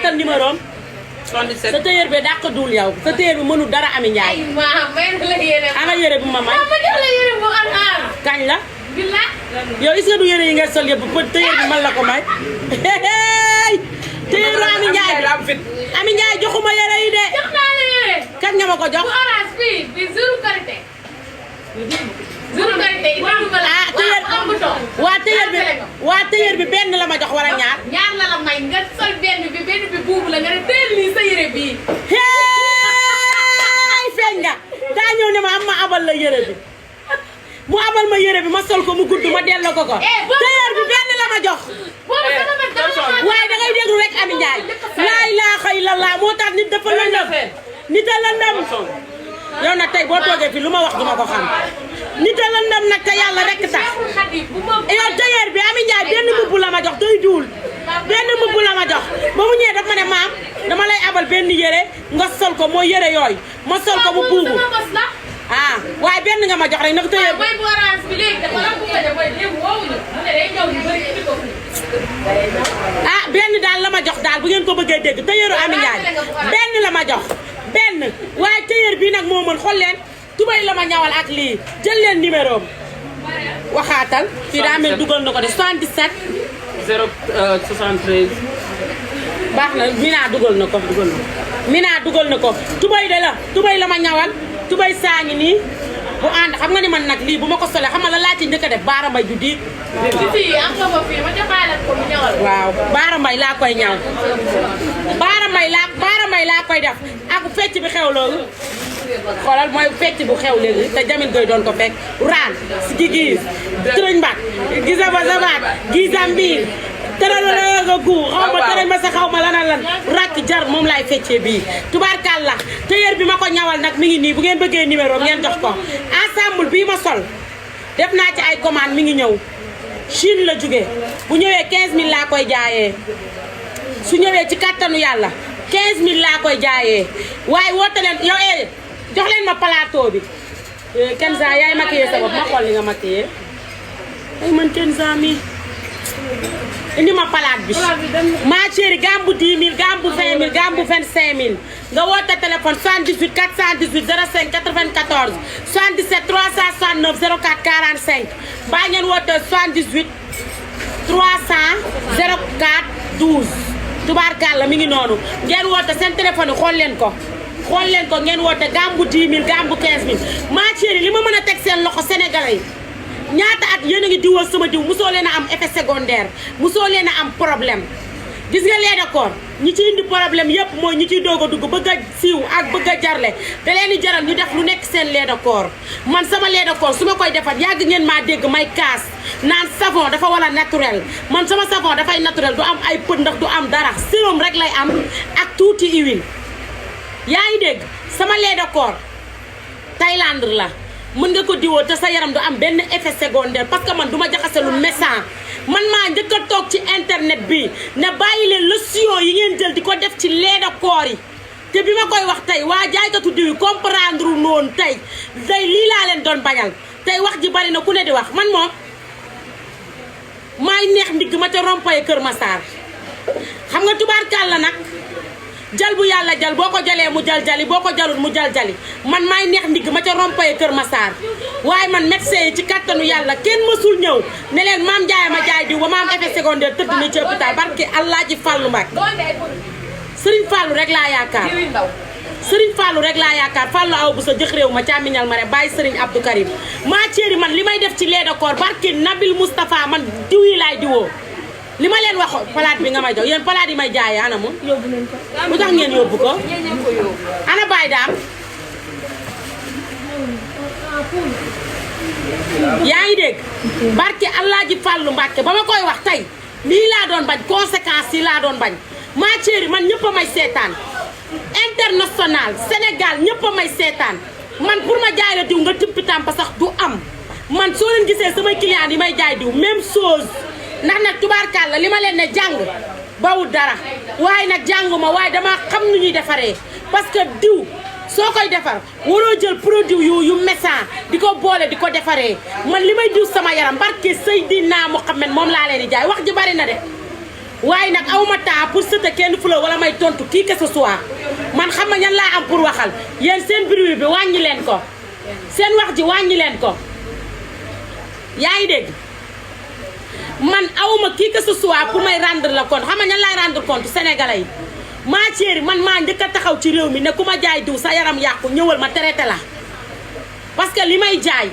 waxaatal numéro am 77 sa tailleur bi dàq duul yow sa tailleur bi mënul dara Ami Ndiaye ay ma may la yére ana yére bu ma may ma jox la yére bu am kañ la billah yow est-ce que du yére yi nga sol yëpp ba tailleur bi man la ko may tailleur Ami Ndiaye la am fit Ami Ndiaye joxuma yére yi de jox naa la yére kañ nga ma ko jox bu orange bi zéro qualité zéro qualité ah tailleur bi benn la ma jox wala ñaar ñaar la la may nga sol benn bi buubu la nga ne teel lii sa yére bii hey feeñ nga daa ñëw ne ma am ma abal la yére bi mu abal ma yére bi ma sol ko mu gudd ma delloo ko tailleur bi benn la ma jox waaye da ngay déglu rek Ami Ndiaye laa ilaaha illallaah moo tax nit dafa lëndëm nit a lëndëm yow nag tey boo toogee fi lu ma wax duma ko xam nit a lëndëm nag te yàlla rek tax yow tailleur bi Ami Ndiaye benn mbubb la ma jox doy duul benn mbubb la ma jox ba mu ñëwee daf ma ne maam dama lay abal benn yére nga sol ko mooy yére yooyu ma sol ko mu buubu ah waaye benn nga ma jox rek nag tailleur bi ah benn daal la ma jox daal bu ngeen ko bëggee dégg tailleuru Ami Ndiaye benn la ma jox benn waaye tailleur bi nag moo mën xool leen tubay la ma ñawal ak lii jël leen numéro am waxaatal fii daa mel dugal na ko de 77 073 baax na Mina dugal na ko Mina dugal na ko tubay de la tubay la ma ñawal tubay saa ngi nii bu ànd xam nga ni man nag lii bu ma ko solee xam nga la laa ci njëkk a def baara mbay ju diig waaw baara mbay laa koy ñaw baara mbay laa koy def ak fecc bi xew loolu xoolal mooy fecc bu xew léegi te Jamil Gueye doon ko fekk raan si gigiis tërëñ mbaat gisa ba sabaat gisa mbiir tëralala nga gu xaw ma tërëñ ma sa xaw ma lan rakk jar moom laay feccee bii tubaarkàlla tailleur bi ma ko ñawal nag mi ngi nii bu ngeen bëggee numéro ngeen jox ko ensemble bii ma sol def naa ci ay commande mi ngi ñëw Chine la jóge bu ñëwee 15000 laa koy jaayee su ñëwee ci kattanu yàlla 15000 laa koy jaayee waaye woote leen yow jox leen ma plateau bi Kenza yaay maquillé sa bopp ma xool li nga maquillé ay man Kenza mi indi ma palaat bi ma chérie gambu 10 000 gambu 20 000 gambu 25 000 nga woote téléphone 78 418 05 94 77 369 04 45 mbaa ngeen woote 78 300 04 12 tubaarkàlla mi ngi noonu ngeen woote seen téléphone yi xool leen ko ngeen woote gambu 10 000 gambu 15 000 ma chérie li ma mën a teg seen loxo sénégalais yi ñaata at yéen a ngi diwoo sama diw mosoo leen a am effet secondaire mosoo leen a am problème gis nga lait de corps ñi ci indi problème yépp mooy ñi ciy doog a dugg bëgg a siiw ak bëgg a jarle da leen di jaral ñu def lu nekk seen lait de corps man sama lait de corps su ma koy defar yàgg ngeen maa dégg may kaas naan savon dafa war a naturel man sama savon dafay naturel du am ay pët ndax du am dara sérum rek lay am ak tuuti huile yaa ngi dégg sama lait de corps Thaïlande la mën nga ko diwoo te sa yaram du am benn effet secondaire parce que man du ma jaxase lu méchant man maa njëkk a toog ci internet bi ne bàyyi leen lotion yi ngeen jël di ko def ci lait de corps yi te bi ma koy wax tey waa jaaykatu diw yi comprendre noonu tey lii laa leen doon bañal tey wax ji bari na ku ne di wax man moom maay neex ndigg ma ca rompaye Kër Massar xam nga tubaarkàlla nag jal bu yàlla jal boo ko jalee mu jal jali boo ko jalul mu jal jali man maay neex ndigg ma ca rompaye Kër Massar waaye man médecin yi ci kattanu yàlla kenn mësul ñëw ne leen maam Ndiaye ma jaay diw ba ma am effet secondaire tëdd na ci hôpital barke Allah ji Fallou Mbacke Serigne Fallou rek laa yaakaar Serigne Fallou rek laa yaakaar Fallou aw bu sa jëx réew ma càmmiñal ma rek bàyyi Serigne Abdou Karim maa chéri man li may def ci lait de corps barke Nabil Moustapha man diw yi laay diwoo li ma leen wax palaat bi nga may jox yéen palaat yi may jaayee ana moom yóbbu nañ ko lu tax ngeen yóbbu ko ana Baye Daam yaa ngi dégg barke Allah ji Fallou Mbacke ba ma koy wax tey lii laa doon bañ conséquences yi laa doon bañ maa chéri man ñëpp a may seetaan international Sénégal ñëpp a may seetaan man pour ma jaay la diw nga tippi tàmpa sax du am man soo leen gisee samay clients yi may jaay diw même chose ndax nag tubaarkàlla li ma leen ne jàng bawul dara waaye nag jànguma waaye dama xam nu ñuy defaree parce que diw soo koy defar waroo jël produit yu méchant di ko boole di ko defaree man li may diw sama yaram barke Seydina Mohamed moom laa leen di jaay wax ji bari na de waaye nag awma taa pour sëte kenn fu la wala may tontu kii que ce soit man xam nga ñan laa am pour waxal yéen seen bruit bi wàññi leen ko seen wax ji wàññi leen ko yaa ngi dégg man awma kii que ce soit pour may rendre la compte xam nga ñan laay rendre compte sénégalais yi maa chéri man maa njëkk a taxaw ci réew mi ne ku ma jaay diw sa yaram yàqu ñëwal ma traité la parce que li may jaay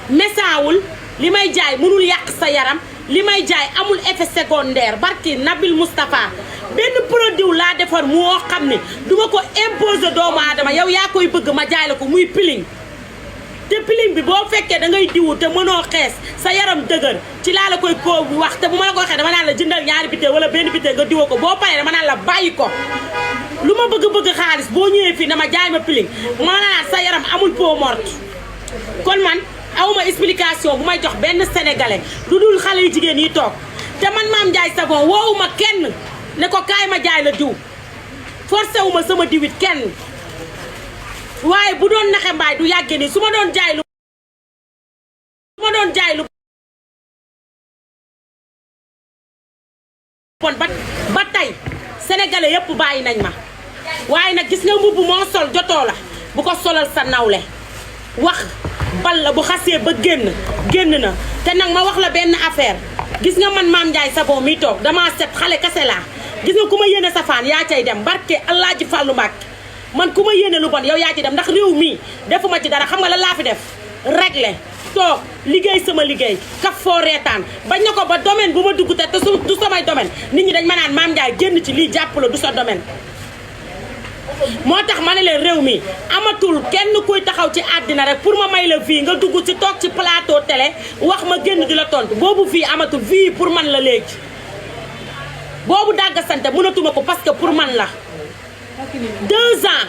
mesaawul li may jaay mënul yàq sa yaram li may jaay amul effet secondaire barki Nabil Moustapha benn produit laa defar moo xam ne duma ko imposer doomu aadama yow yaa koy bëgg ma jaay la ko muy peeling te peeling bi boo fekkee da ngay diwu te mënoo xees sa yaram dëgër ci laa la koy ko wax te bu ma la ko waxee dama naan la jëndal ñaari biteel wala benn biteel nga diwoo ko boo paree dama naan la bàyyi ko lu ma bëgg xaalis boo ñëwee fii dama jaay ma peeling ma naan sa yaram amul peau morte kon man awma explication bu may jox benn sénégalais lu dul xale yu jigéen yi toog te man Mame Ndiaye Savon woowuma kenn ne ko kaay ma jaay la diw forcé wu ma sama diwit kenn waaye bu doon naxe mbaay du yàggee nii su ma doon jaay lu bon ba tey sénégalais yëpp bàyyi nañ ma waaye nag gis nga mbubb moo sol jotoo la bu ko solal sa nawle wax bal la bu xasee ba génn na te nag ma wax la benn affaire gis nga man Mame Ndiaye Savon mi toog dama set xale kase laa gis nga ku ma yéene safaan yaa cay dem barke Allah ji Fàllu Mbàkke man ku ma yéene lu bon yow yaa ci dem ndax réew mii defuma ci dara xam nga la laa fi def régler toog liggéey sama liggéey kaf foo reetaan bañ na ko ba domaine bu ma dugg te du samay domaine nit ñi dañ ma naan Mame Ndiaye génn ci lii jàpp la du sa domaine moo tax ma ne leen réew mi amatul kenn kuy taxaw ci àddina rek pour ma may la vie nga dugg ci toog ci plateau télé wax ma génn di la tontu boobu vie amatul vie pour man la léegi boobu dàgga sante mënatuma ko parce que pour man la 2 ans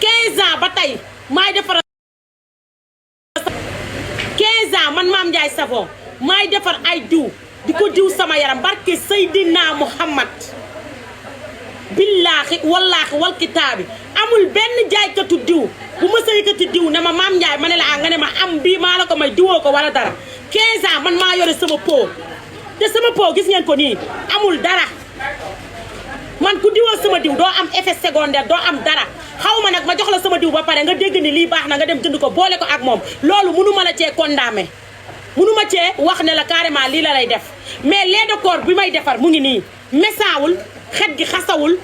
15 ans ba tey maay defar 15 ans man Mame Ndiaye Savon maay defar ay diw di ko diw sama yaram barke Seydina Muhammad billaahi wallaahi wal kitaabi amul benn jaaykatu diw bu ma sëykati diw ne ma Mame Ndiaye ma ne la nga ne ma am bii maa la ko may diwoo ko wala dara 15 ans man maa yore sama pot te sama pot gis ngeen ko nii amul dara man ku diwoo sama diw doo am effet secondaire doo am dara xaw ma nag ma jox la sama diw ba pare nga dégg ni lii baax na nga dem jënd ko boole ko ak moom loolu mënu ma la cee condamné mënu ma cee wax ne la carrément lii la lay def mais lait de corps bi may defar mu ngi nii mesaawul xet gi xasawul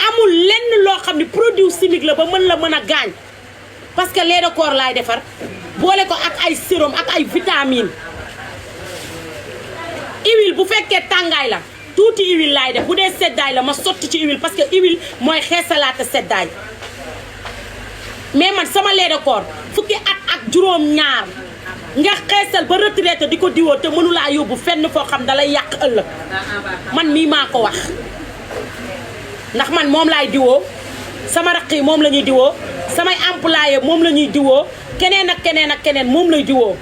amul lenn loo xam ne produit chimique la ba mën a gaañ parce que lait de corps laay defar boole ko ak ay sérum ak ay vitamine huile bu fekkee tàngaay la tuuti huile laay def bu dee seddaay la ma sotti ci huile parce que huile mooy xeesalaate seddaay mais man sama lait de corps fukki at ak juróom ñaar nga xeesal ba retraité di ko diwoo te mënulaa yóbbu fenn foo xam dalay yàq ëllëg man mii maa ko wax ndax man moom laay diwoo sama raq yi moom la ñuy diwoo samay employé moom la ñuy diwoo keneen ak keneen moom lay diwoo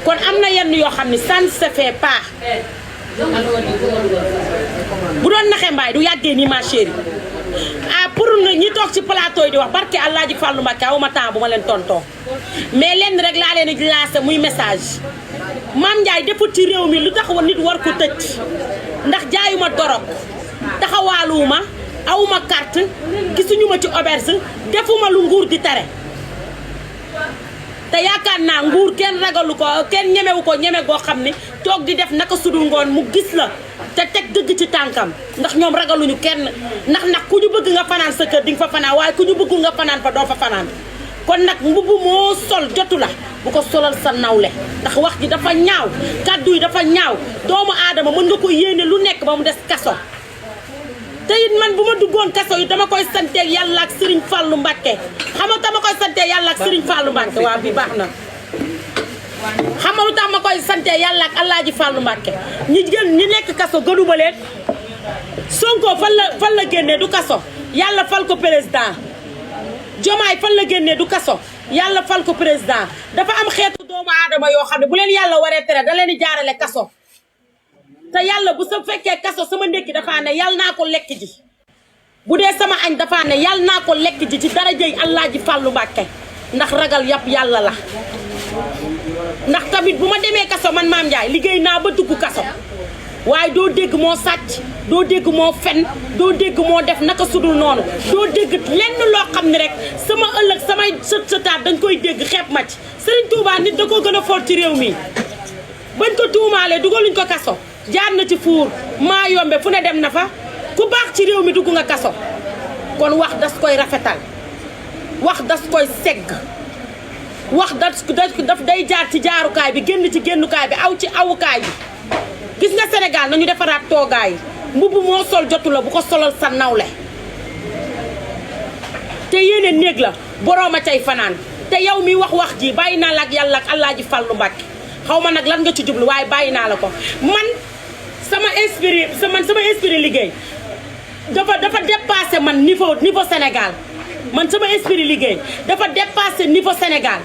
kon am na yenn yoo xam ne ça ne se fait pas bu doon naxe mbaay du yàggee nii ma chérie ah pour ñi toog ci plateau yi di wax barke Allah ji Fàllu Mbàkke awma temps bu ma leen tontoo mais lenn rek laa leen di lancé muy message Mame Ndiaye defut ci réew mi lu tax wa nit war ko tëj ndax jaayuma dorog taxawaaluwuma awuma carte gisuñu ma ci auberge defuma lu nguur di tere te yaakaar naa nguur kenn ragalu ko kenn ñemewu ko ñeme goo xam ni toog di def naka sudul ngoon mu gis la te teg dëgg ci tànkam ndax ñoom ragaluñu kenn ndax nag ku ñu bëgg nga fanaan sa kër di nga fa fanaan waaye ku ñu bëggul nga fanaan fa doo fa fanaan kon nag mbubb moo sol jotu la bu ko solal sa nawle ndax wax ji dafa ñaaw kàddu yi dafa ñaaw doomu aadama mën nga ko yéene lu nekk ba mu des kaso te it man bu ma duggoon kaso yi dama koy santeeg yàlla ak Serigne Fallou Mbacké xam nga dama koy santeeg yàlla ak Serigne Fallou Mbacké waaw bi baax na xam nga lu tax ma koy santeeg yàlla ak Alaaji Fallou Mbacké ñi nekk kaso gënuma leen Sonko fan la génnee du kaso yàlla fal ko président Diomaye fan la génnee du kaso yàlla fal ko président dafa am xeetu doomu aadama yoo xam ne bu leen yàlla waree tere da leen di jaarale kaso te yàlla bu sa fekkee kaso sama ndékki dafaa ne yàlla naa ko lekk ji bu dee sama añ dafaa ne yàlla naa ko lekk ji ci darajey Alaaji Fàllu Mbàkke ndax ragal yàpp yàlla la ndax tamit bu ma demee kaso man Mame Ndiaye liggéey naa ba dugg kaso waaye doo dégg moo sàcc doo dégg moo fen doo dégg moo def naka sudul noonu doo dégg lenn loo xam ne rek sama ëllëg samay sëtaat dañ koy dégg xeeb ma ci Serigne Touba nit da koo gën a fort ci réew mi bañ ko tuumaalee dugaluñ ko kaso jaar na ci fuur maa yombe fu ne dem na fa ku baax ci réew mi dugg nga kaso kon wax das koy rafetal wax das koy segg wax daf day jaar ci jaarukaay bi génn ci génnukaay bi aw ci awukaay bi gis nga Sénégal nañu defaraat toogaay yi mbubb moo sol jotu la bu ko solal sa nawle te yéene néeg la borooma cay fanaan te yow mi wax ji bàyyi naa la ak yàlla ak Alaaji Fallu Mbàkke xaw ma nag lan nga ci jublu waaye bàyyi naa la ko man sama esprit liggéey dafa dépassé man niveau Sénégal man sama esprit liggéey dafa dépassé niveau Sénégal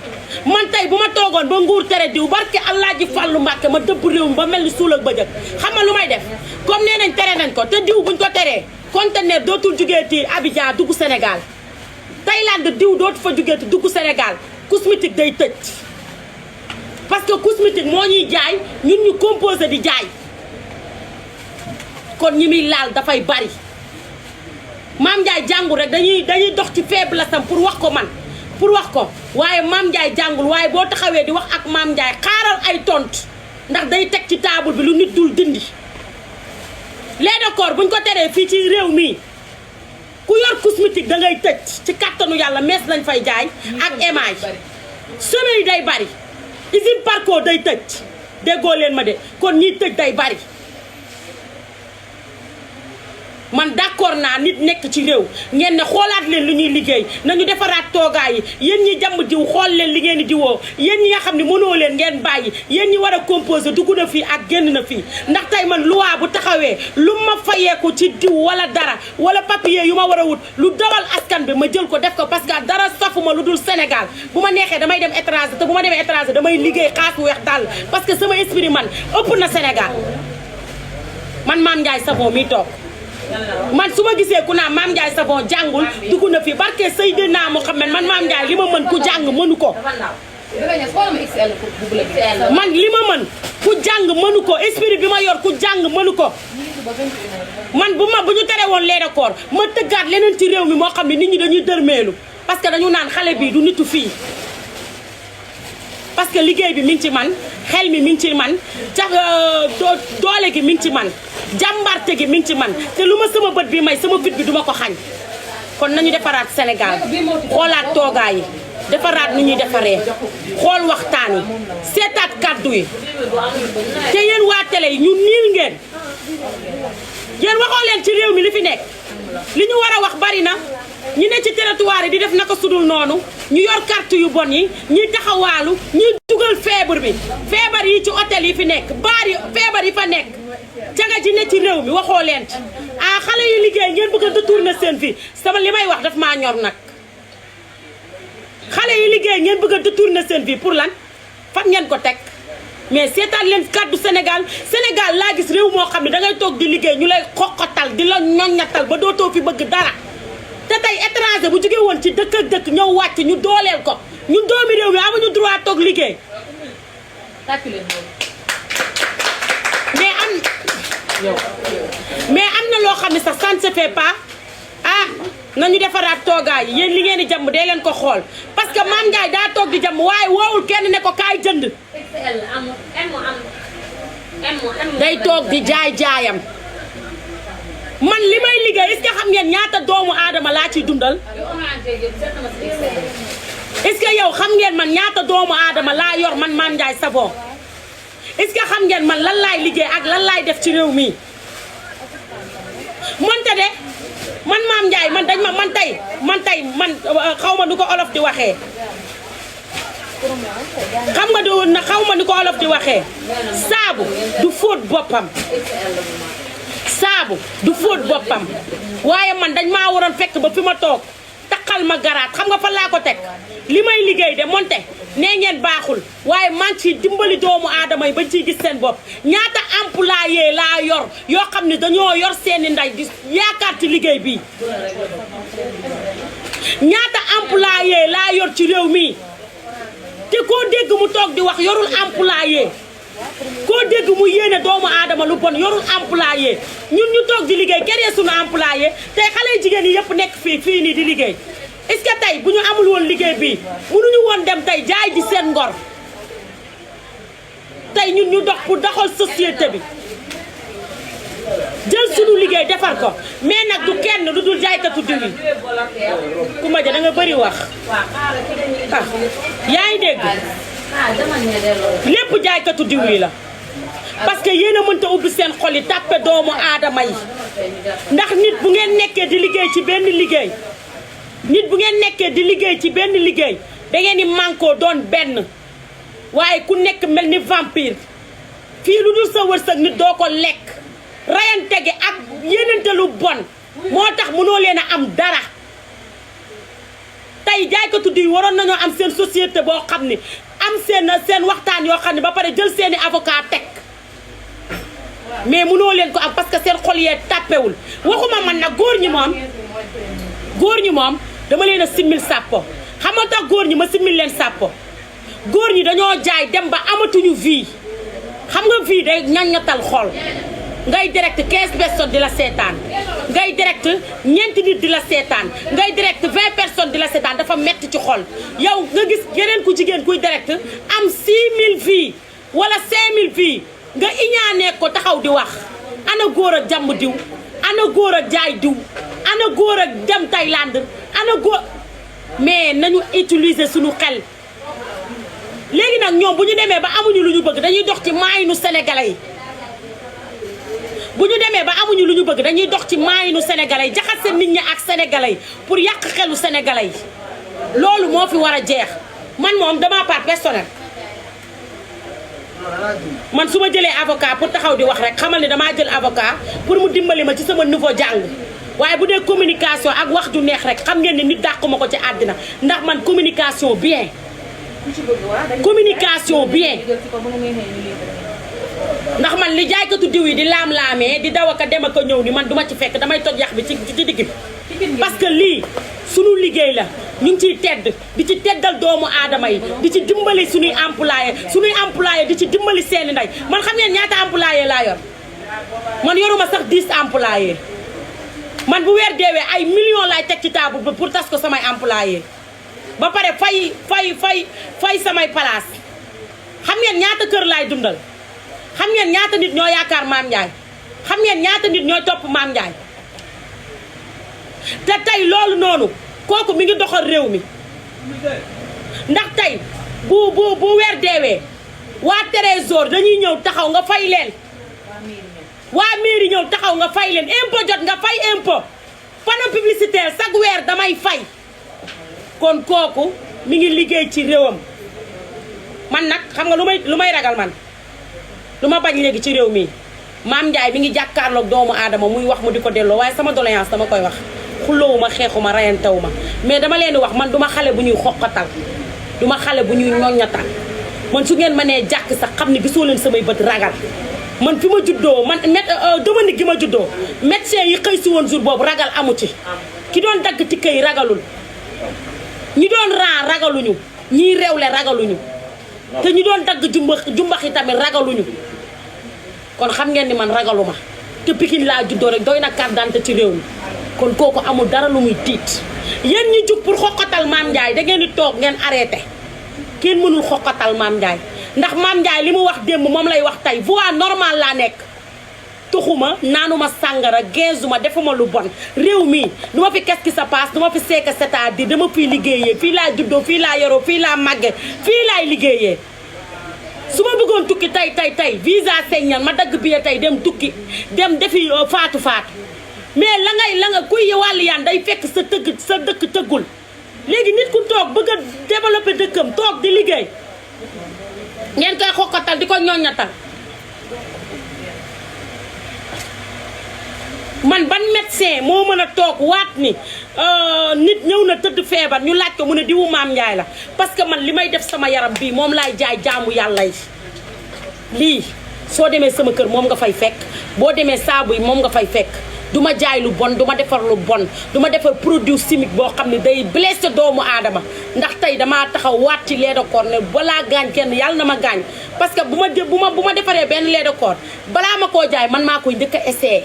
man tey bu ma toogoon ba nguur tere diw barke Alaaji Fallu Mbàkke ma dëbb réew mi ba mel ni suul ak bëjëk xam nga lu may def comme nee nañ tere nañ ko te diw buñ ko teree conteneur dootul jugeeti Abidjan dugg Sénégal Thaïlande diw dootu fa jugeeti dugg Sénégal cosmétique day tëj parce que cosmétique moo ñuy jaay ñun ñu composé di jaay kon ñi muy laal dafay bari Mame Ndiaye jàngul rek dañuy dox ci faiblesse am pour wax ko man pour wax ko waaye Mame Ndiaye jàngul waaye boo taxawee di wax ak Mame Ndiaye xaaral ay tontu ndax day teg ci table bi lu nit dul dindi lait de corps buñ ko teree fii ci réew mi ku yor cosmétique da ngay tëj ci kattanu yàlla mees lañ fay jaay ak émail semence day bari usine Parco day tëj déggoo leen ma de kon ñiy tëj day bari man d'accord naa nit nekk ci réew ngeen ne xoolaat leen lu ñuy liggéey nañu defaraat toogaay yi yéen ñi jàmm diw xool leen li ngeen di diwoo yéen ñi nga xam ne mënoo leen ngeen bàyyi yéen ñi war a composer dugg na fii ak génn na fii ndax tey man loi bu taxawee lu ma fayeeku ci diw wala dara wala papier yu ma war a wut lu dawal askan bi ma jël ko def ko parce que dara safuma lu dul Sénégal bu ma neexee damay dem étranger te bu ma demee étranger damay liggéey xaas bu weex dàll parce que sama esprit man ëpp na Sénégal man Mame Ndiaye Savon mi toog man su ma gisee ku naa Mame Ndiaye Savon jàngul dugg na fi barke Seydina Muhammad man Mame Ndiaye li ma mën ku jàng mënu ko man li ma mën ku jàng mënu ko esprit bi ma yor ku jàng mënu ko man bu ñu tere woon lait de corps ma tëggaat leneen ci réew mi moo xam ne nit ñi dañuy dërmeelu parce que dañu naan xale bi du nitu fii parce que liggéey bi mi ngi ci man xel mi ngi ci man doole gi mi ngi ci man jàmbarte gi mi ngi ci man te lu ma sama bët bi may sama fit bi duma ko xañ kon nañu defaraat Sénégal xoolaat toogaay yi defaraat ni ñuy defaree xool waxtaan yi seetaat kàddu yi te yéen waa télé yi ñu niil ngeen yéen waxoo leen ci réew mi li fi nekk li ñu war a wax bari na ñi ne ci territoire yi di def naka sudul noonu ñu yor carte yu bon yi ñuy taxawaalu ñuy dugal feebar yi ci hôtel yi fi nekk baar yi feebar yi fa nekk caga ji ne ci réew mi waxoo leen ci xale yu liggéey ngeen bëgg a détourner seen vie sama li may wax daf maa ñor nag xale yu liggéey ngeen bëgg a détourner seen vie pour lan fan ngeen ko teg mais seetaan leen kàddu Sénégal laa gis réew moo xam ne dangay toog di liggéey ñu lay xoqatal di la ñoññatal ba dootoo fi bëgg dara te tey étranger bu jóge woon ci dëkk ak dëkk ñëw wàcc ñu dooleel ko ñun doomi réew mi amuñu droit toog liggéey mais am na loo xam ne sax ça ne se fait pas nañu defaraat toogaay yi yéen li ngeen di jàmm dee leen ko xool parce que Mame Ndiaye daa toog di jàmm waaye woowul kenn ne ko kaay jënd day toog di jaayam man li may liggéey est-ce que xam ngeen ñaata doomu aadama laa ciy dundal est-ce que yow xam ngeen man ñaata doomu aadama laa yor man Mame Ndiaye Savon est-ce que xam ngeen man lan laay liggéey ak lan laay def ci réew mi monte de man Mame Ndiaye man dañ ma man tey xaw ma nu ko olof di waxee xaw ma nu ko olof di waxee saabu du fóot boppam waaye man dañ maa waroon fekk ba fi ma toog takkal ma garaat xam nga fan laa ko teg li may liggéey de monte nee ngeen baaxul waaye man ci dimbali doomu aadama yi bañ ciy gis seen bopp ñaata employé laa yor yoo xam ne dañoo yor seeni ndey di yaakaar ci liggéey bi ñaata employé laa yor ci réew mi te koo dégg mu toog di wax yorul employé koo dégg mu yéene doomu aadama lu bon yorul employé ñun ñu toog di liggéey keree sunu employé tey xale jigéen yi yëpp nekk fii nii di liggéey est-ce que tey bu ñu amul woon liggéey bii mënuñu woon dem tey jaay ji seen ngor tey ñun ñu dox pour doxal société bi jël sunu liggéey defar ko mais nag du kenn lu dul jaaykatu diw yi ku ma ja da nga bëri wax ah yaa ngi dégg lépp jaaykatu diw yi la parce que yéen a mënta ubbi seen xol yi tàppe doomu aadama yi ndax nit bu ngeen nekkee di liggéey ci benn liggéey nit bu ngeen nekkee di liggéey ci benn liggéey da ngeen di mànkoo doon benn waaye ku nekk mel ni vampire fii lu dul sa wërsëg nit doo ko lekk rayante gi ak yéenante lu bon moo tax mënoo leen a am dara tey jaaykatu diw waroon nañoo am seen société boo xam ni am seen waxtaan yoo xam ne ba pare jël seeni avocat teg mais mënoo leen ko am parce que seen xol yee tàppewul waxuma man nag góor ñi moom dama leen a simmil sàppo xam nga tax góor ñi ma simmil leen sàppo góor ñi dañoo jaay dem ba amatuñu vie xam nga vie day ñaññatal xol ngay direct 15 personnes di la seetaan ngay direct ñeenti nit di la seetaan ngay direct 20 personnes di la seetaan dafa metti ci xol yow nga gis yeneen ku jigéen kuy direct am 6000 vie wala 5000 vie nga iñaanee ko taxaw di wax ana góor ak jàmm diw ana góor ak jaay diw ana góor ak dem Thaïlande ana góor mais nañu utiliser suñu xel léegi nag ñoom bu ñu demee ba amuñu lu ñu bëgg dañuy dox ci maayinu sénégalais yi bu ñu demee ba amuñu lu ñu bëgg dañuy dox ci maayinu sénégalais yi jaxase nit ñi ak sénégalais yi pour yàq xelu sénégalais yi loolu moo fi war a jeex man moom dama part personnel man su ma jëlee avocat pour taxaw di wax rek xamal ne damaa jël avocat pour mu dimbali ma ci sama niveau jàng waaye bu dee communication ak wax ju neex rek xam ngeen ni nit dàquma ko ci àddina ndax man communication bien ndax man li jaaykatu diw yi di laam-laamee di daw ak a dem ak a ñëw ni man duma ci fekk damay toj yax bi ci digg bi parce que lii sunu liggéey la ñu ngi ciy tedd di ci teddal doomu aadama yi di ci dimbali suñuy employé di ci dimbali seeni ndey man xam ngeen ñaata employé laa yor man yoruma sax 10 employé man bu weer deewee ay millions laay teg ci table ba pour tas ko samay employé ba pare fay samay place xam ngeen ñaata kër laay dundal xam ngeen ñaata nit ñoo yaakaar Mame Ndiaye xam ngeen ñaata nit ñooy topp Mame Ndiaye te tey loolu noonu kooku mi ngi doxal réew mi ndax tey bu weer deewee waa Trésor dañuy ñëw taxaw nga fay leen waa mairie ñëw taxaw nga fay leen impôt jot nga fay impôt panneau publicitaire chaque weer damay fay kon kooku mi ngi liggéey ci réewam man nag xam nga lu may ragal man lu ma bañ léegi ci réew mi Mame Ndiaye mi ngi jàkkaarloog doomu aadama muy wax mu di ko delloo waaye sama doléance dama koy wax xulloowuma xeexuma rayantewuma mais dama leen di wax man duma xale bu ñuy xoqatal duma xale bu ñuy ñoññatal man su ngeen ma nee jàkk sax xam ne gisoo leen samay bët ragal man fi ma juddoo man Dominique gi ma juddoo médecin yi xëy si woon jour boobu ragal amu ci ki doon dagg tikke yi ragalul ñi doon ran ragaluñu ñiy rewle ragaluñu te ñi doon dagg jumbax yi tamit ragaluñu kon xam ngeen ni man ragaluma te Pikine laa juddoo rek doy na carte d'identité ci réew mi kon kooku amul dara lu muy tiit yéen ñi jug pour xoqatal Mame Ndiaye da ngeen di toog ngeen arrêté kenn mënul xoqatal Mame Ndiaye ndax Mame Ndiaye li mu wax démb moom lay wax tey voie normale laa nekk tuxuma naanuma sàngara genzuma defuma lu bon réew mi du ma fi qu'est-ce qui se passe du ma fi seeka c'est-à-dire dama fiy liggéeyee fii laa juddoo fii laa yoroo fii laa màgge fii laay liggéeyee su ma bëggoon tukki tey visa Schengen ma dagg billet tey dem tukki dem defi faatu mais la nga kuy wàllu yaan day fekk sa dëkk tëggul léegi nit ku toog bëgg a développer dëkkam toog di liggéey ngeen koy xokkatal di ko ñoññatal man ban médecin moo mën a toog waat ni nit ñëw na tëdd feebar ñu laaj ko mu ne diwu Mame Ndiaye la parce que man li may def sama yaram bii moom laay jaay jaamu yàlla yi lii soo demee sama kër moom nga fay fekk boo demee saabu yi moom nga fay fekk du ma jaay lu bon du ma defar lu bon du ma defar produit chimique boo xam ne day blessé doomu aadama ndax tey damaa taxaw waat ci lait de corps ne balaa gaañ kenn yàlla na ma gaañ parce que bu ma defaree benn lait de corps balaa ma koo jaay man maa koy njëkk a essayé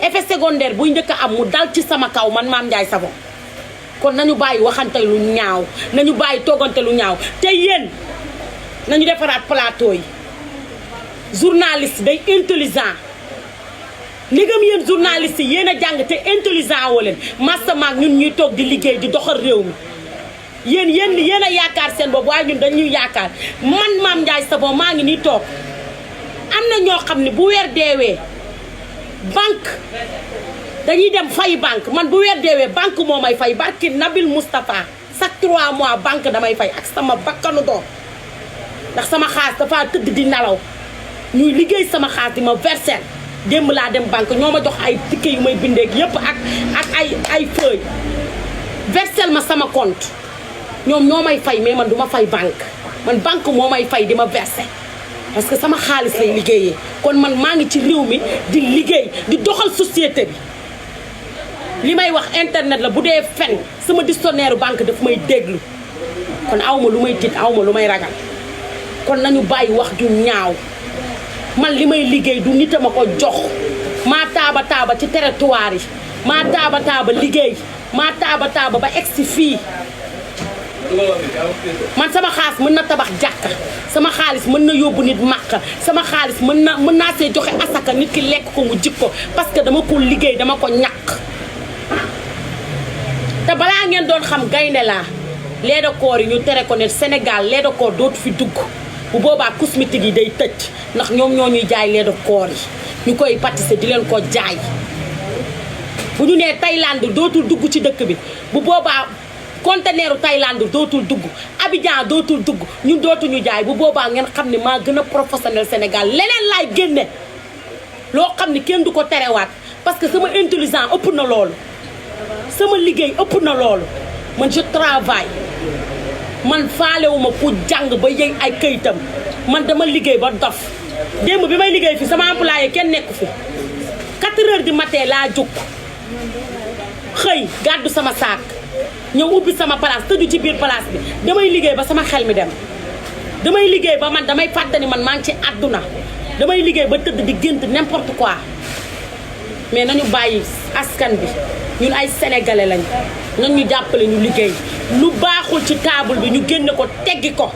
effet secondaire buy njëkk a am mu dal ci sama kaw man Mame Ndiaye Savon kon nañu bàyyi waxante lu ñaaw nañu bàyyi toggante lu ñaaw te yéen nañu defaraat plateau yi journaliste day intelligent ligam yéen journaliste yi yéen a jàng te intelligent woo leen massamaak ñun ñuy toog di liggéey di doxal réew mi yéen a yaakaar seen boobu waaye ñun dañuy yaakaar man Mame Ndiaye Savon maa ngi nii toog am na ñoo xam ne bu weer deewee banque dañuy dem fay banque man bu weer deewee banque moo may fay barki Nabil Moustapha chaque 3 mois banque damay fay ak sama bakkanu doom ndax sama xaalis dafa tëdd di nelaw ñuy liggéey sama xaalis di ma verser démb laa dem banque ñoo ma jox ay ticket yu may bindeeg yëpp ak ay feuille versel ma sama compte ñoom ñoo may fay mais man du ma fay banque man banque moo may fay di ma verser parce que sama xaalis lay liggéeyee kon man maa ngi ci réew mi di liggéey di doxal société bi li may wax internet la bu dee fen sama dictionnaire banque daf may déglu kon awma lu may tiit awma lu may ragal kon nañu bàyyi wax ju ñaaw man li may liggéey du nit a ma ko jox maa taaba ci territoire yi maa taaba liggéey maa taaba ba egsi fii man sama xaalis mën na tabax jàkka sama xaalis mën na yóbbu nit màkka sama xaalis mën naa see joxe asaka nit ki lekk ko mu jikko parce que dama ko liggéey dama ko ñàkk te balaa ngeen doon xam gaynde laa lait de corps yi ñu tere ko ne Sénégal lait de corps dootu fi dugg bu boobaa cosmétique yi day tëj ndax ñoom ñoo ñuy jaay lait de corps yi ñu koy pâtisser di leen ko jaay bu ñu nee Thaïlande dootul dugg ci dëkk bi bu boobaa conteneeru Thaïlande dootul dugg Abidjan dootul dugg ñun dootuñu jaay bu boobaa ngeen xam ne maa gën a professionnel Sénégal leneen laay génne loo xam ne kenn du ko terewaat parce que sama intelligent ëpp na loolu sama liggéey ëpp na loolu man je travaille man faalewuma ku jàng ba yëy ay këyitam man dama liggéey ba dof démb bi may liggéey fi sama employé kenn nekku fi 4 heures du matin laa jóg xëy gàddu sama saak ñëw ubbi sama place tëju ci biir place bi damay liggéey ba sama xel mi dem damay liggéey ba man damay fàttani man maa ngi ci àdduna damay liggéey ba tëdd di gént n'importe quoi mais nañu bàyyi askan bi ñun ay sénégalais lañ nañ ñu jàppale ñu liggéey lu baaxul ci table bi ñu génne ko teggi ko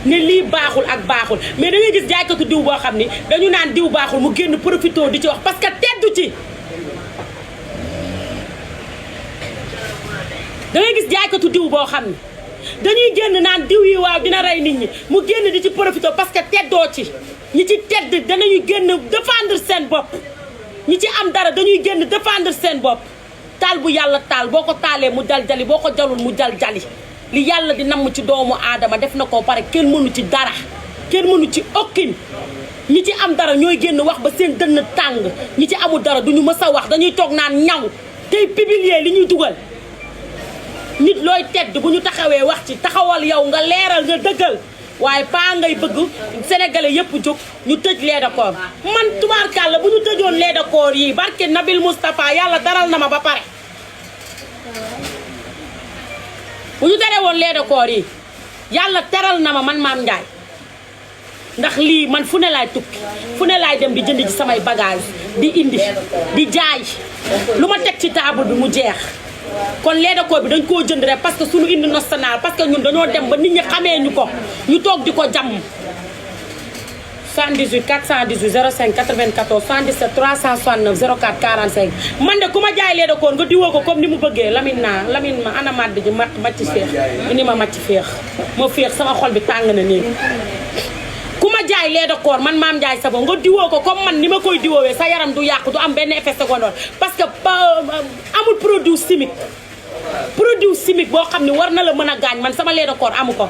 ne lii baaxul ak baaxul mais da ngay gis jaaykatu diw boo xam ni dañu naan diw baaxul mu génn profité di ci wax parce que teddu ci da ngay gis jaaykatu diw boo xam ni dañuy génn naan diw yi waaw dina rey nit ñi mu génn di ci profité parce que teddoo ci ñi ci tedd danañu génn défendre seen bopp ñi ci am dara dañuy génn défendre seen bopp taal bu yàlla taal boo ko taalee mu dal jali boo ko jalul mu dal jali li yàlla di namm ci doomu aadama def na ko pare kenn mënu ci dara kenn mënu ci okkin ñi ci am dara ñooy génn wax ba seen dënn tàng ñi ci amul dara duñu mës a wax dañuy toog naan ñaw tey publier li ñuy dugal nit looy tedd bu ñu taxawee wax ci taxawal yow nga leeral nga dëggal waaye paa ngay bëgg sénégalais yëpp jóg ñu tëj lait de corps man tubaarkàlla bu ñu tëjoon lait de corps yi barke Nabil Moustapha yàlla daral na ma ba pare bu ñu tere woon lait de corps yi yàlla teral na ma man Mame Ndiaye ndax lii man fu ne laay tukki fu ne laay dem di jënd ci samay bagage di indi di jaay lu ma teg ci table bi mu jeex kon lait de corps bi dañ koo jënd rek parce que suñu indi national parce que ñun dañoo dem ba nit ñi xamee ñu ko ñu toog di ko jàmm 78 418 05 94 77 369 04 45 man de ku ma jaay lait de corps nga diwoo ko comme ni mu bëggee Lamine ma ana madd ji macc féex ni ma macc féex ma féex sama xol bi tàng na nii ku ma jaay lait de corps man Mame Ndiaye Savon nga diwoo ko comme man ni ma koy diwoowee sa yaram du yàqu du am benn effet secondaire parce que amul produit chimique boo xam ne war na la mën a gaañ man sama lait de corps amu ko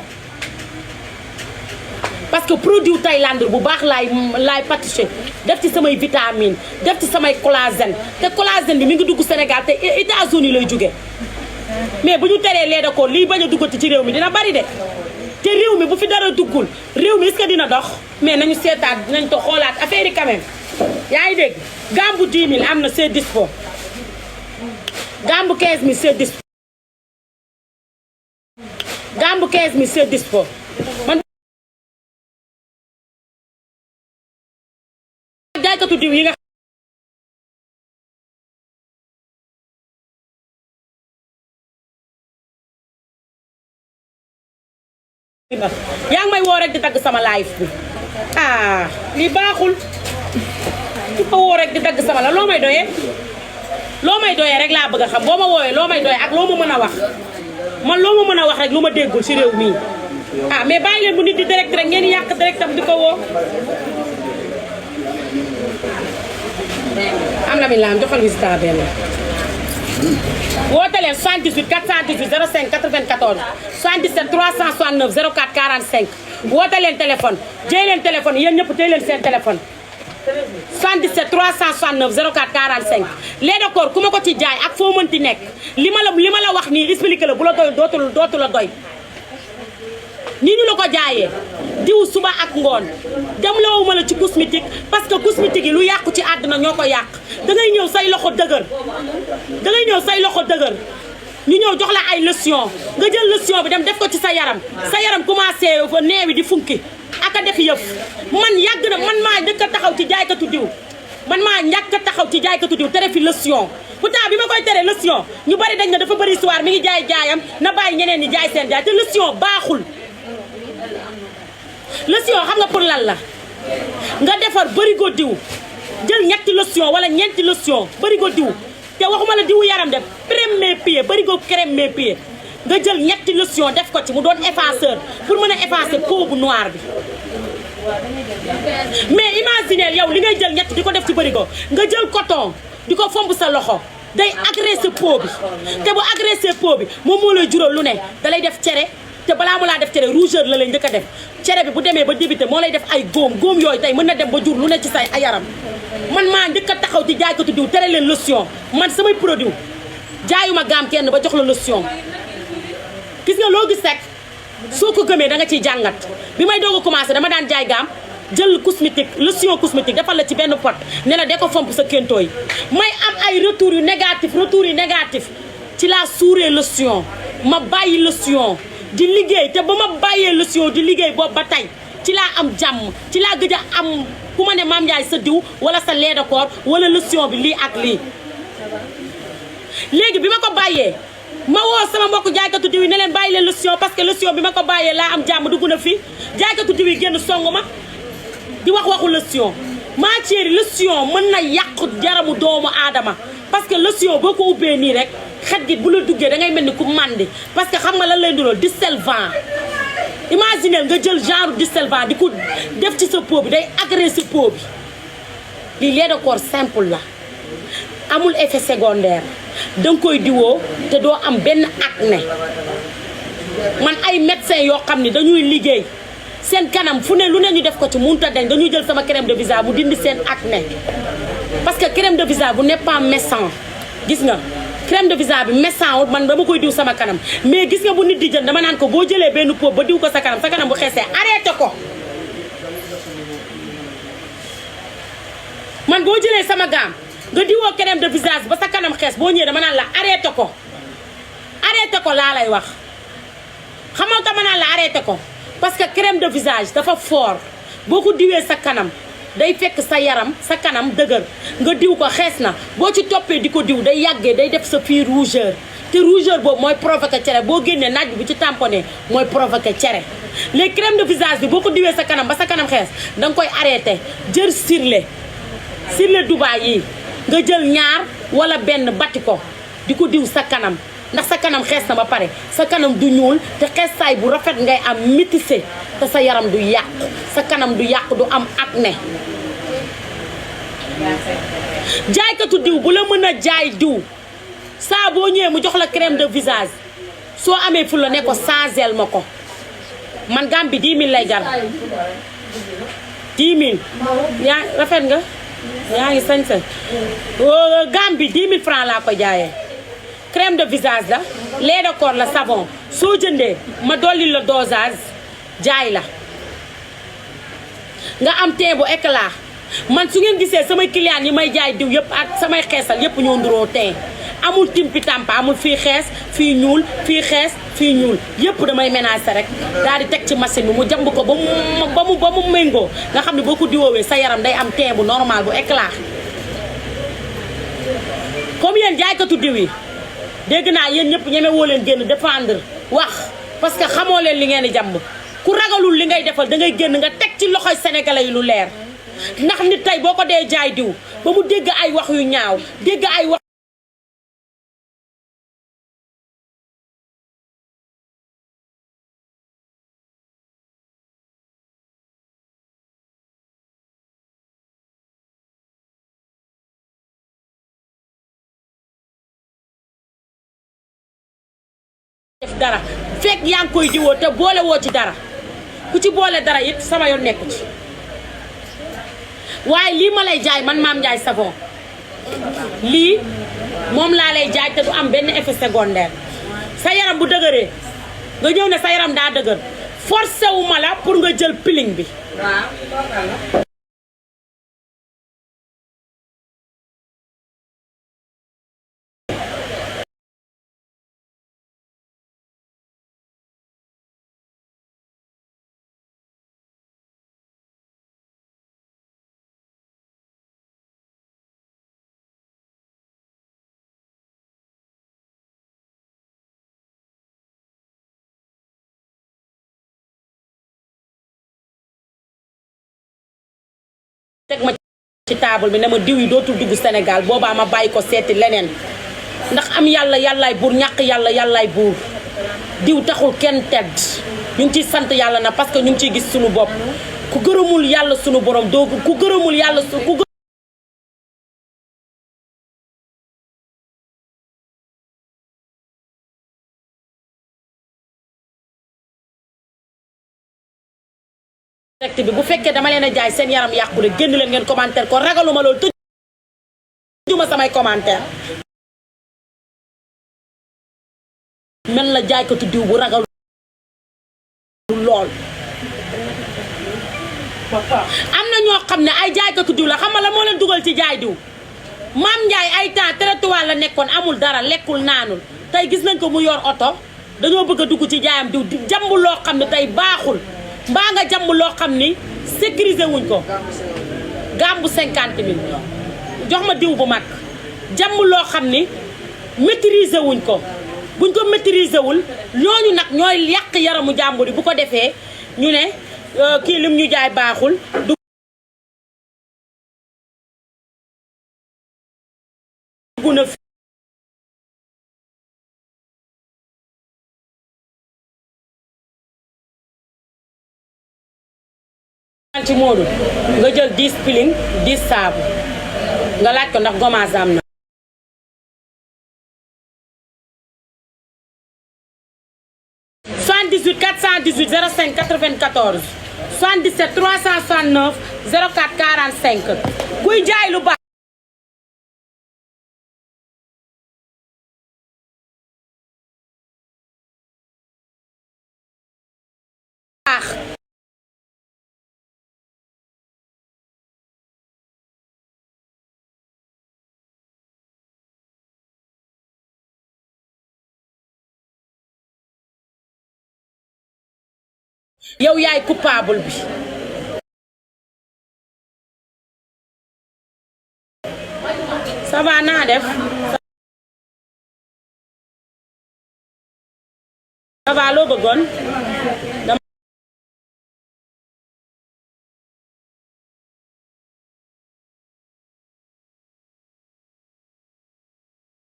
parce que produit Thaïlande bu baax laay pâtisser def ci samay vitamine def ci samay collagène te collagène bi mi ngi dugg Sénégal te États-Unis lay jóge mais bu ñu teree lait de corps liy bañ a duggati ci réew mi dina bari de te réew mi bu fi dara duggul réew mi est-ce que dina dox mais nañu seetaat dinañ ko xoolaat affaire yi quand même yaa ngi dégg gambu 10 000 am na c'est dispo gambu 15 000 c'est dispo gambu 15 000 c'est dispo man jaaykatu diw yi nga yaa ngi may woo rek di dagg sama live bi ah lii baaxul di ma woo rek di dagg sama la loo may doyee rek laa bëgg a xam boo ma woowee loo may doyee ak loo ma mën a wax man loo ma mën a wax rek lu ma déggul ci réew mii ah mais bàyyi leen bu nit di direct rek ngeen yàq directam di ko woo am la mi laam joxal visita benn woote leen 78 418 05 94 77 369 04 45 woote leen téléphone jëy leen téléphone yéen ñëpp jëy leen seen téléphone 77 369 04 45 lait de corps ku ma ko ci jaay ak foo mënti nekk li ma la wax nii expliqué la bu la doy dootu la doy nii ñu la ko jaayee diw suba ak ngoon dem lawuma la ci cosmétique parce que cosmétique yi lu yàqu ci àdduna ñoo ko yàq dangay ñëw say loxo dëgër ñu ñëw jox la ay lotion nga jël lotion bi dem def ko ci sa yaram commencé fa neewi di funki ak a def yëf man yàgg na man maa njëkk a taxaw ci jaaykatu diw tere fi lotion pourtant bi ma koy tere lotion ñu bari dañ na dafa bari soir mi ngi jaayam na bàyyi ñeneen ñi jaay seen jaay te lotion baaxul lotion xam nga pour lan la nga defar barigo diw jël ñetti lotion wala ñeenti lotion barigo diw te waxuma la diwu yaram de premier pied barigo crème mes pieds nga jël ñetti lotion def ko ci mu doon effaceur pour mën a effacer peau bu noir bi mais imaginez yow li ngay jël ñett di ko def ci barigo nga jël coton di ko fomb sa loxo day agresser peau bi te bu agresser peau bi moom moo lay jural lu ne da lay def cere te balaa mu laa def cere rougeur la lay njëkk a def cere bi bu demee ba débuté moo lay def ay góom yooyu tey mën na dem ba jur lu ne ci say ay yaram man maa njëkk a taxaw ci jaaykatu diw tere leen lotion man samay produit jaayuma gaam kenn ba jox la lotion gis nga loo gis rek soo ko gëmee da nga ciy jàngat bi may doog a commencé dama daan jaay gaam jël cosmétique lotion cosmétique defal la ci benn pot ne la de ko fomp sa kéntoo yi may am ay retours yu négatif ci la suuree lotion ma bàyyi lotion di liggéey te ba ma bàyyee lotion di liggéey boobu ba tey ci laa am jàmm ci laa gëj a am ku ma ne Mame Ndiaye sa diw wala sa lait de corps wala lotion bi lii ak lii léegi bi ma ko bàyyee ma woo sama mbokk jaaykatu diw yi ne leen bàyyi leen lotion parce que lotion bi ma ko bàyyee laa am jàmm dugg na fi jaaykatu diw yi génn songu ma di waxu lotion maa chérie lotion mën na yàqu jaramu doomu aadama parce que lotion boo ko ubbee nii rek xet gi bu la duggee da ngay mel ni ku màndi parce que xam nga lan lay ndulool dissolvant imaginer nga jël genre dissolvant di ko def ci sa peau bi day agresser peau bi lii lait de corps simple la amul effet secondaire danga koy diwoo te doo am benn acné man ay médecin yoo xam ne dañuy liggéey seen kanam fu ne lu ne ñu def ko ci mënut a dañ dañuy jël sama crème de visage bu dindi seen acné parce que crème de visage bu n'est pas méchant gis nga crème de visage bi méchant man dama koy diw sama kanam mais gis nga bu nit di jël dama naan ko boo jëlee benn pot ba diw ko sa kanam bu xeesee arrêté ko man boo jëlee sama gaam nga diwoo crème de visage ba sa kanam xees boo ñëwee dama naan la arrêté ko laa lay wax xamal dama naan la arrêté ko parce que crème de visage dafa fort boo ko diwee sa kanam day fekk sa yaram sa kanam dëgër nga diw ko xees na boo ci toppee di ko diw day yàggee day def sa fii rougeur te rougeur boobu mooy provoqué cere boo génnee naaj bi ci tamponné mooy provoqué cere les crème de visage bi boo ko diwee sa kanam ba sa kanam xees danga koy arrêté jël sirle Dubaay yi nga jël ñaar wala benn bati ko di ko diw sa kanam ndax sa kanam xees na ba pare sa kanam du ñuul te xeesaay bu rafet ngay am métissé te sa yaram du yàqu sa kanam du yàqu du am acné jaaykatu diw bu la mën a jaay diw saa boo ñëwee mu jox la crème de visage soo amee fu la ne ko changel ma ko man gam bi 10 000 lay jar 10 000 yaa rafet nga yaa ngi sañ-sañ gam bi 10 000 francs laa ko jaayee crème de visage la lait de corps la savon soo jëndee ma dolli la dosage jaay la nga am teint bu éclat man su ngeen gisee samay clients yi may jaay diw yëpp ak samay xeesal yëpp ñoo nduroo tey amul timpi tampa amul fii xees fii ñuul fii xees fii ñuul yëpp damay ménager rek daal di teg ci machine bi mu jamb ko ba mu méngoo nga xam ne boo ko diwoowee sa yaram day am teint bu normal bu éclat comme yéen jaaykatu diw yi dégg naa yéen ñëpp ñeme woo leen génn défendre wax parce que xamoo leen li ngeen di jàmb ku ragalul li ngay defal da ngay génn nga teg ci loxoy sénégalais yi lu leer ndax nit tey boo ko dee jaay diw ba mu dégg ay wax yu ñaaw dégg ay wax def dara fekk yaa ngi koy diwoo te boole woo ci dara ku ci boole dara it sama yoon nekku ci waaye lii ma lay jaay man Mame Ndiaye Savon lii moom laa lay jaay te du am benn effet secondaire sa yaram bu dëgëree nga ñëw ne sa yaram daa dëgër forcé wu ma la pour nga jël piling bi teg ma ci table bi ne ma diw yi dootul dugg Sénégal boobaa ma bàyyi ko seeti leneen ndax am yàlla yàllaay buur ñàkk yàlla yàllaay buur diw taxul kenn tedd ñu ngi ciy sant yàlla na parce que ñu ngi ciy gis suñu bopp ku gërëmul yàlla suñu borom doo ku gërëmul yàlla ku direct bi bu fekkee dama leen a jaay seen yaram yàqu rek génn leen ngeen commentaire ko ragaluma loolu tëjuma samay commentaire man la jaaykatu diw bu ragal lool am na ñoo xam ne ay jaaykatu diw la xam nga la moo leen dugal ci jaay diw Mame Ndiaye ay temps trottoir la nekkoon amul dara lekkul naanul tey gis nañ ko mu yor oto dañoo bëgg a dugg ci jaayam diw di jàmb loo xam ne tey baaxul mbaa nga jàmb loo xam ni sécuriser wuñ ko gàmbu 50 000 jox ma diw bu mag jàmb loo xam ni maîtriser wuñ ko buñ ko maîtriser wul ñooñu nag ñooy yàq yaramu jàmbur yi bu ko defee ñu ne kii lim ñu jaay baaxul dugg na ci Modou nga jël 10 piling 10 saabu nga laaj ko ndax gommage am na 78 418 05 94 77 369 04 45 kuy jaay lu baax yow yaay coupable bi ça va naa def ça va loo bëggoon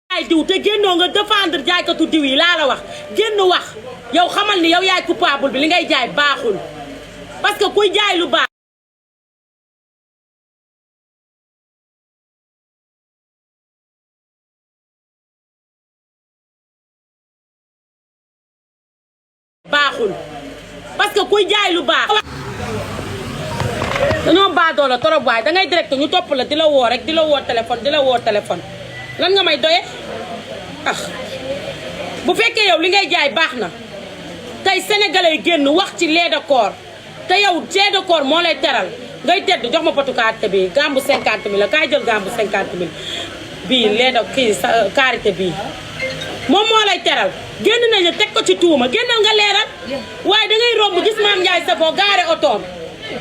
jaay diw te génnoo nga défendre jaaykatu diw yi laa la wax génn wax yow xamal ni yow yaay coupable bi li ngay jaay baaxul parce que kuy jaay lu baax parce que kuy jaay lu baax dañoo baadoo la torop waay dangay direct ñu topp la di la woo rek di la woo téléphone lan nga may doye ah bu fekkee yow li ngay jaay baax na tey sénégalais génn wax ci lait de corps te yow lait de corps moo lay teral ngay tedd jox ma potu karité bi gambu 50 000 la kaay jël gambu 50 000 bii leen kii sa karité bii moom moo lay teral génn nañu teg ko ci tuuma génnal nga leeral waaye da ngay romb gis Mame Ndiaye Savon gaare otoom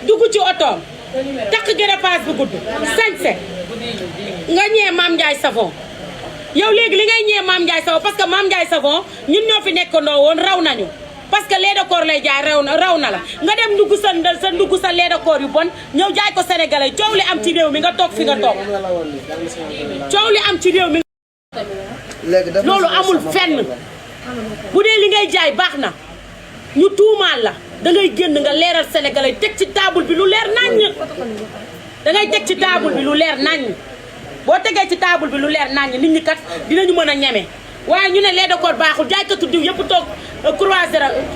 dugg ci otoom takk gërëpaas bu gudd sañse nga ñee Mame Ndiaye Savon yow léegi li ngay ñee Mame Ndiaye Savon parce que Mame Ndiaye Savon ñun ñoo fi nekkandoo woon raw nañu parce que lait de corps lay jaay raw na la nga dem ndugg sa lait de corps yu bon ñëw jaay ko sénégalais coow li am ci réew mi nga toog fi nga toog coow li am ci réew mi loolu amul fenn bu dee li ngay jaay baax na ñu tuumaal la dangay génn nga leeral sénégalais teg ci table bi lu leer naññ dangay teg ci table bi lu leer naññ boo tegee ci table bi lu leer naññ nit ñi kat dinañu mën a ñeme waaye ñu ne lait de corps baaxul jaaykatu diw yëpp toog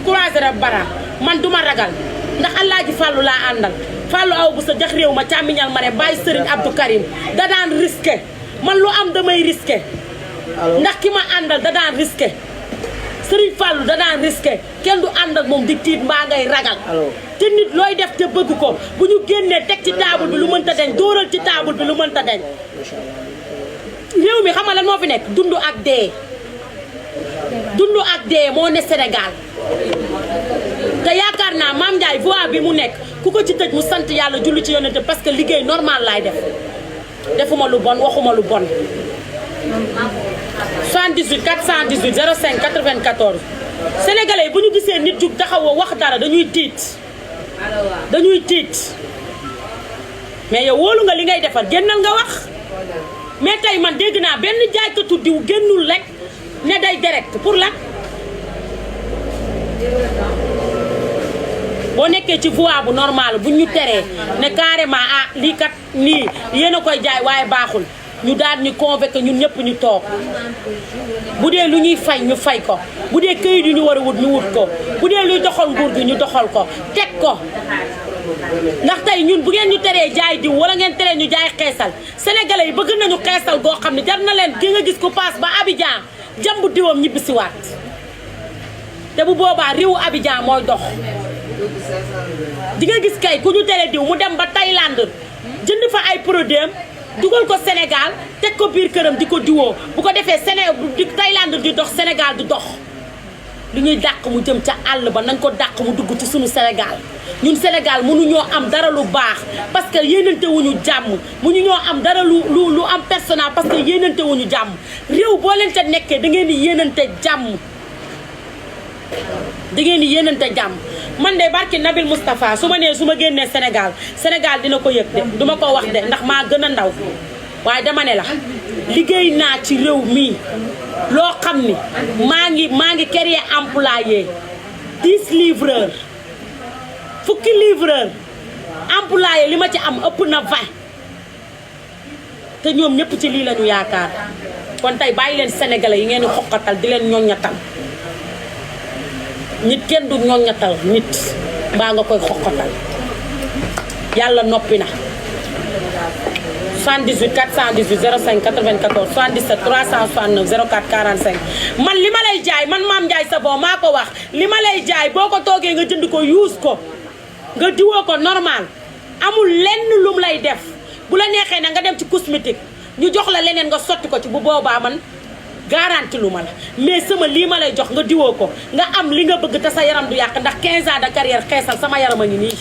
croiser bara man duma ragal ndax Alaaji Fàllu laa àndal Fàllu aw bu sa jax réew ma càmmiñal ma ne bàyyi Serigne Abdou Karim da daan risqué man lu am damay risqué ndax ki ma àndal da daan risqué Serigne Fàllu da daan risqué kenn du ànd ak moom di tiit mbaa ngay ragal te nit looy def te bëgg ko bu ñu génnee teg ci table bi lu mënta deñ dóoral ci table bi lu mënta deñ réew mi xam nga lan moo fi nekk dund ak dee dund ak dee moo ne Sénégal te yaakaar naa Mame Ndiaye voie bi mu nekk ku ko ci tëj mu sant yàlla julli ci yonente parce que liggéey normal laay def defuma lu bon waxuma lu bon 78 418 05 94 sénégalais yi bu ñu gisee nit jug taxawoo wax dara dañuy tiit mais yow wóolu nga li ngay defar génnal nga wax mais tey man dégg naa benn jaaykatu diw génnul rek ne day direct pour la boo nekkee ci voie bu normal bu ñu teree ne carrément ah lii kat nii yéen a koy jaay waaye baaxul ñu daal ñu convoqué ñun ñëpp ñu toog bu dee lu ñuy fay ñu fay ko bu dee këyit yu ñu war a wut ñu wut ko bu dee luy doxal nguur gi ñu doxal ko teg ko ndax tey ñun bu ngeen ñu teree jaay diw wala ngeen teree ñu jaay xeesal sénégalais yi bëgg nañu xeesal goo xam ne jar na leen ki nga gis ku paas ba Abidjan jambu diwam ñibbisiwaat te bu boobaa réewu Abidjan mooy dox di nga gis kay ku ñu tere diw mu dem ba Thaïlande jënd fa ay produits dugal ko Sénégal teg ko biir këram di ko diwoo bu ko defee Thaïlande di dox Sénégal di dox li ñuy dàq mu jëm ca àll ba nañ ko dàq mu dugg ci sunu Sénégal ñun Sénégal mënuñoo am dara lu baax parce que yéenante wuñu jàmm mënuñoo am dara lu am personnel parce que yéenante wuñu jàmm réew boo leen ca nekkee da ngeen di yéenante jàmm man de barki Nabil Moustapha su ma nee su ma génnee Sénégal dina ko yëg de duma ko wax de ndax maa gën a ndaw waaye dama ne la liggéey naa ci réew mii loo xam ni maa ngi créer employé 10 livreurs fukki livreur employé li ma ci am ëpp na 20 te ñoom ñëpp ci lii lañu yaakaar kon tey bàyyi leen sénégalais yi ngeen di xoqatal di leen ñoññatal nit kenn du ñoññatal nit mbaa nga koy xoqatal yàlla noppi na 78 418 05 94 77 369 04 45 man li ma lay jaay man Mame Ndiaye Savon maa ko wax li ma lay jaay boo ko toogee nga jënd ko use ko nga diwoo ko normal amul lenn lum lay def bu la neexee na nga dem ci cosmétique ñu jox la leneen nga sotti ko ci bu boobaa man garanti lu ma la mais sama lii ma lay jox nga diwoo ko nga am li nga bëgg te sa yaram du yàq ndax 15 ans de carrière xeesal sama yaram a ngi nii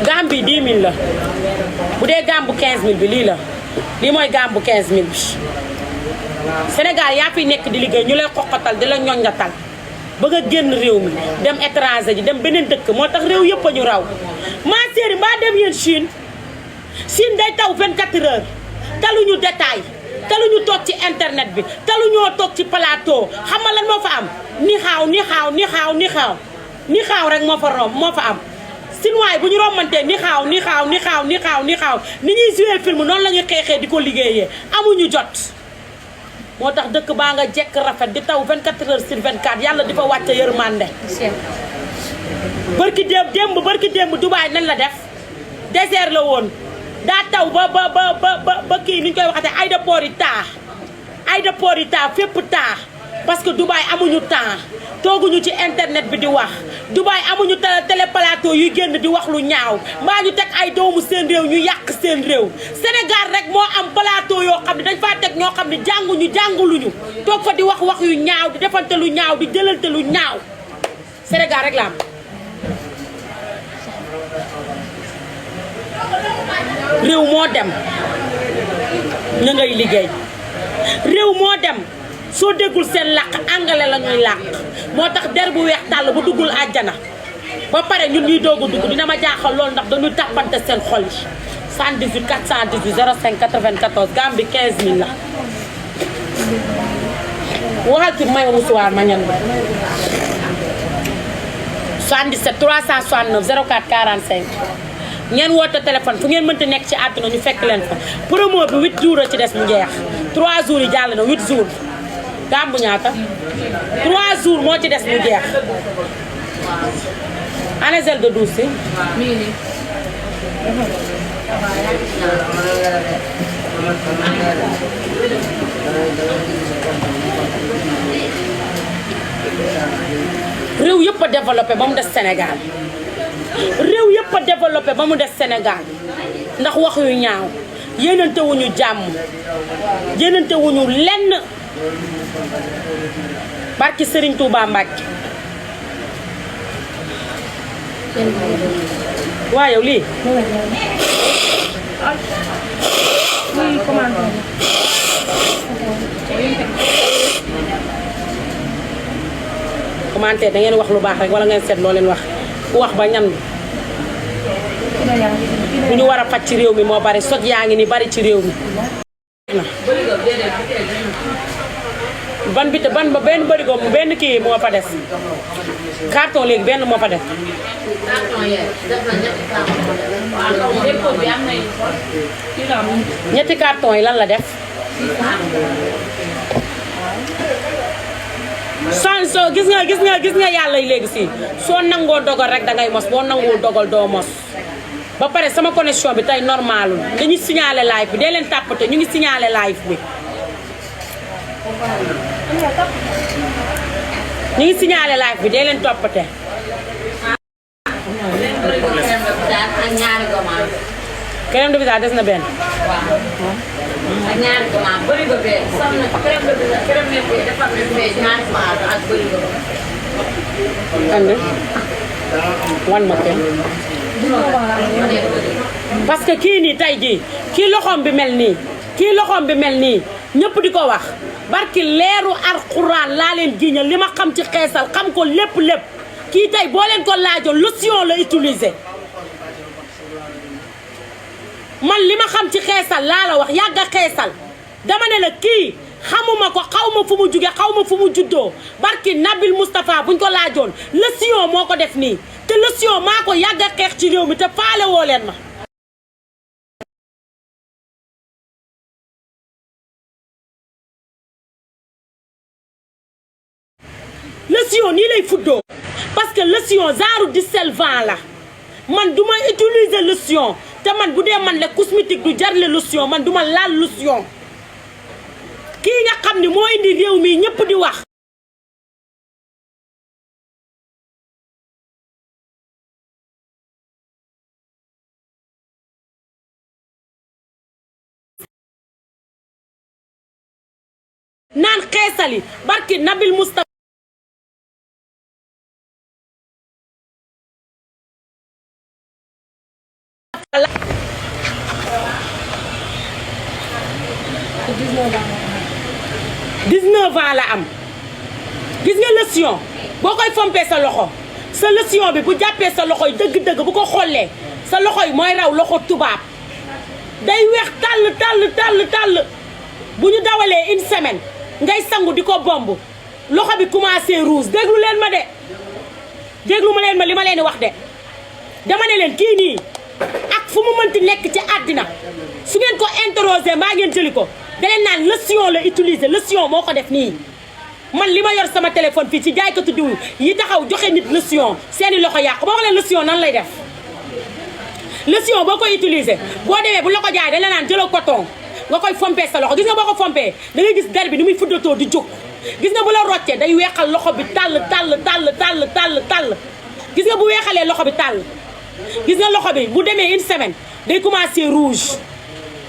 gam bi 10 000 la bu dee gam bu 15 000 bi lii la lii mooy gam bu 15 000 bi Sénégal yaa fiy nekk di liggéey ñu lay xoqatal di la ñoññatal bëgg a génn réew mi dem étranger ji dem beneen dëkk moo tax réew yëpp a ñu raw ma séeri mbaa dem yéen Chine day taw 24 heures taluñu détail taluñu toog ci internet bi taluñoo toog ci plateau xam nga lan moo fa am ni xaaw rek moo fa am Chinois bu ñu romantee ni xaaw ni ñuy jouer film noonu la ñuy xeexee di ko liggéeyee amuñu jot moo tax dëkk baa nga jekk rafet di taw 24 heures sur 24 yàlla di fa wàcce yërmande barki démb Dubaay nan la def désert la woon daa taw ba kii ni ñu koy waxatee aéroport yi taa fépp taa parce que Dubaay amuñu temps tooguñu ci internet bi di wax Dubaï amuñu télé plateau yuy génn di wax lu ñaaw mbaa ñu teg ay doomu seen réew ñu yàq seen réew Sénégal rek moo am plateau yoo xam ne dañ faa teg ñoo xam ne jànguluñu toog fa di wax yu ñaaw di defante lu ñaaw di jëlante lu ñaaw Sénégal rek la am réew moo dem ña ngay liggéey réew moo dem soo déggul seen làkk angale la ñuy làkk moo tax der bu weex tàll bu duggul àjjana ba pare ñun ñuy doog a dugg dina ma jaaxal loolu ndax dañuy tàppante seen xol yi 78 418 05 94 Gambie 15000 la waxal ci may ma musuwaar ma ñan ba 77 369 04 45 ngeen woote téléphone fu ngeen mënta nekk ci àdduna ñu fekk leen fa promo bi 8 jours a ci des mu jeex 3 jours yi jàll na 8 jours Gambu ñaata 3 jours moo ci des mu jeex ana gel de douche si réew yëpp a développé ba mu des Sénégal réew yëpp a développé ba mu des Sénégal ndax wax yu ñaaw yéenante wuñu jàmm yéenante wuñu lenn barki Serigne Touba Mbacke waa yow lii commentaire da ngeen wax lu baax rek wala ngeen seet loo leen wax ku wax ba ñan bu ñu war a faj ci réew mi moo bari sot yaa ngi ni bari ci réew mi ban bi te ban ba benn bërigo benn kii moo fa des carton léegi benn moo fa des ñetti carton yi lan la def soo gis nga yàlla yi léegi si soo nangoo dogal rek dangay mos boo nanguwul dogal doo mos ba pare sama connexion bi tey normalul dañuy signaler live bi dee leen tàppate ñu ngi signaler live bi ñu ngi signaler live bi dee leen toppate crème de visage des na benn ak ñaari tomate bëri ko bee sam na crème de bee defar na bee ñaari tomate ak bëri ko andi wan ma kenn parce que kii nii tey jii kii loxoom bi mel nii ñëpp di ko wax barki leeru alxuraan laa leen giñal li ma xam ci xeesal xam ko lépp kii tey boo leen ko laajoon lotion la utiliser man li ma xam ci xeesal laa la wax yàgg a xeesal dama ne la kii xamuma ko xaw ma fu mu jóge xaw ma fu mu juddoo barki Nabil Moustapha buñ ko laajoon lotion moo ko def nii te lotion maa ko yàgg a xeex ci réew mi te faale woo leen ma lotion nii lay fuddoo parce que lotion genre dissolvant la man duma utiliser lotion te man bu dee man la cosmétique du jarle lotion man duma laal lotion kii nga xam ni moo indi réew mi ñëpp di wax naan xeesali barki Nabil Moustapha 19 ans la am gis nga lotion boo koy fompee sa loxo sa lotion bi bu jàppee sa loxo yi dëgg-dëgg bu ko xollee sa loxo yi mooy raw loxo tubaab day weex tàll bu ñu dawalee une semaine ngay sangu di ko bomb loxo bi commencé rouge déglu leen ma de déglu ma leen ma li ma leen di wax de dama ne leen kii nii ak fu mu mënti nekk ci àddina su ngeen ko interroger maa ngeen jëli ko da leen naan lotion la utiliser lotion moo ko def nii man li ma yor sama téléphone fii ci jaaykatu diw yi taxaw joxe nit lotion seeni loxo yàqu boo ko leen lotion nan lay def lotion boo koy utiliser boo demee bu la ko jaay da la naan jëloo coton nga koy fompee sa loxo gis nga boo ko fompee da ngay gis der bi ni muy fuddatoo di jóg gis nga bu la roccee day weexal loxo bi tàll gis nga bu weexalee loxo bi tàll gis nga loxo bi bu demee une semaine day commencé rouge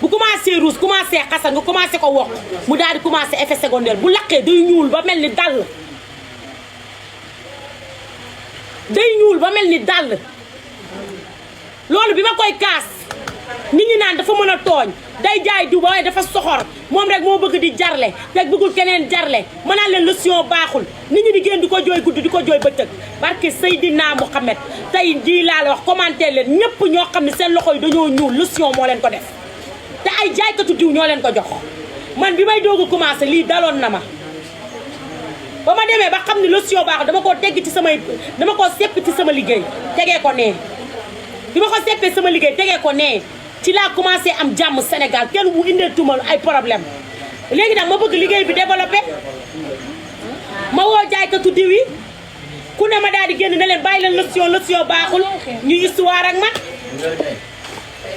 bu commencé rouge commencé xasan nga commencé ko wokk mu daal di commencé effet secondaire bu laqee day ñuul ba mel ni dàll loolu bi ma koy kaas nit ñi naan dafa mën a tooñ day jaay diw ba waaye dafa soxor moom rek moo bëgg di jarle te bëggul keneen jarle ma naan leen lotion baaxul nit ñi di génn di ko jooy guddi di ko jooy bëccëg barke Seydina Mouhamed tey jii laa la wax commenté leen ñëpp ñoo xam ne seen loxo yi dañoo ñuul lotion moo leen ko def te ay jaaykatu diw ñoo leen ko jox man bi may doog a commencé lii daloon na ma ba ma demee ba xam ne lotion baaxul dama koo tegg ci dama koo sepp ci sama liggéey tegee ko nee bi ma ko seppee sama liggéey tegee ko nee ci laa commencé am jàmm Sénégal kenn bu indee tumal ay problème léegi nag ma bëgg liggéey bi développé ma woo jaaykatu diw yi ku ne ma daal di génn ne leen bàyyi leen lotion baaxul ñu histoire ak man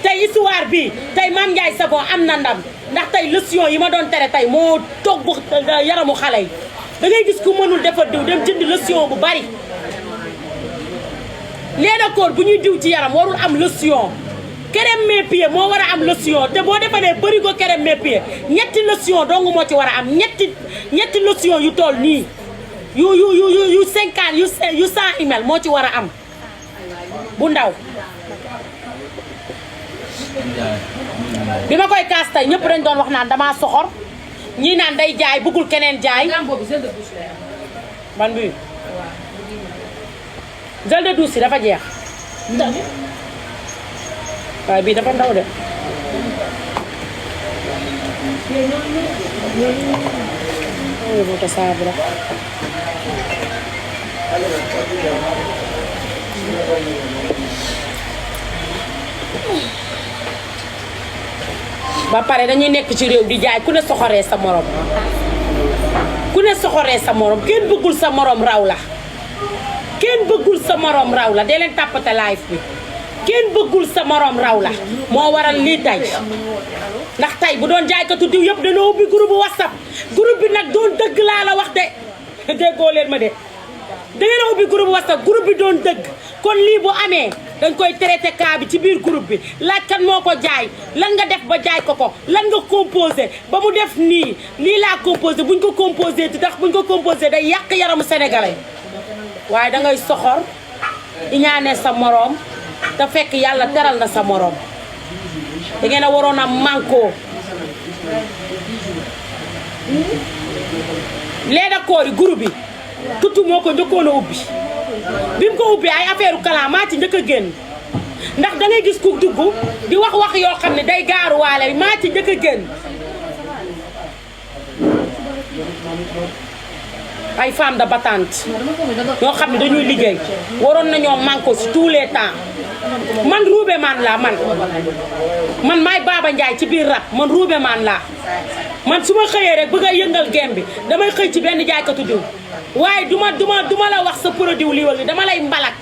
tey histoire bi tey Mame Ndiaye Savon am na ndam ndax tey lotion yi ma doon tere tey moo togg yaramu xale yi da ngay gis ku mënul defar diw dem jënd lotion bu bari leena koor bu ñuy diw ci yaram warul am lotion crème mes pieds moo war a am lotion te boo defalee bëri ko crème mes pieds ñetti lotion dong moo ci war a am ñetti lotion yu toll nii yu 50 yu 100 ml moo ci war a am bu ndaw bi ma koy kaas tey ñëpp dañ doon wax naan damaa soxor ñii naan day jaay bëggul keneen jaay ban bi gel de douche dafa jeex waaye bii dafa ndaw de buta saabu la ba pare dañuy nekk ci réew di jaay ku ne soxoree sa morom kenn bëggul sa morom raw la kenn bëggul sa morom raw la dee leen tàppate live bi kenn bëggul sa morom raw la moo waral lii tey ndax tey bu doon jaaykatu diw yëpp dañoo ubbi groupe WhatsApp groupe bi nag doon dëgg laa la wax de déggoo leen ma de da ngeen a ubbi groupe WhatsApp groupe bi doon dëgg kon lii bu amee dañ koy traité cas bi ci biir groupe bi laaj kan moo ko jaay lan nga def ba jaay ko lan nga composé ba mu def nii lii laa composé buñ ko composé ti tax buñ ko composé day yàq yaramu sénégalais waaye da ngay soxor iñaane sa moroom te fekk yàlla teral na sa moroom da ngeen a waroon a mànkoo leeda koori groupe bi tutu moo ko njëkkoon a ubbi bi mu ko ubbi ay affaire kalam maa ci njëkk a génn ndax da ngay gis ku dugg di wax yoo xam ne day gaaruwaale maa ci njëkk a génn ay femmes de battante ñoo xam ne dañuy liggéey waroon nañoo manko si tous les temps man ruube man laa man maay Baba Ndiaye ci biir rap man ruube man laa man su ma xëyee rek bëgg a yëngal gem bi damay xëy ci benn jaaykatu diw waaye duma la wax sa produit lii wala dama lay mbalak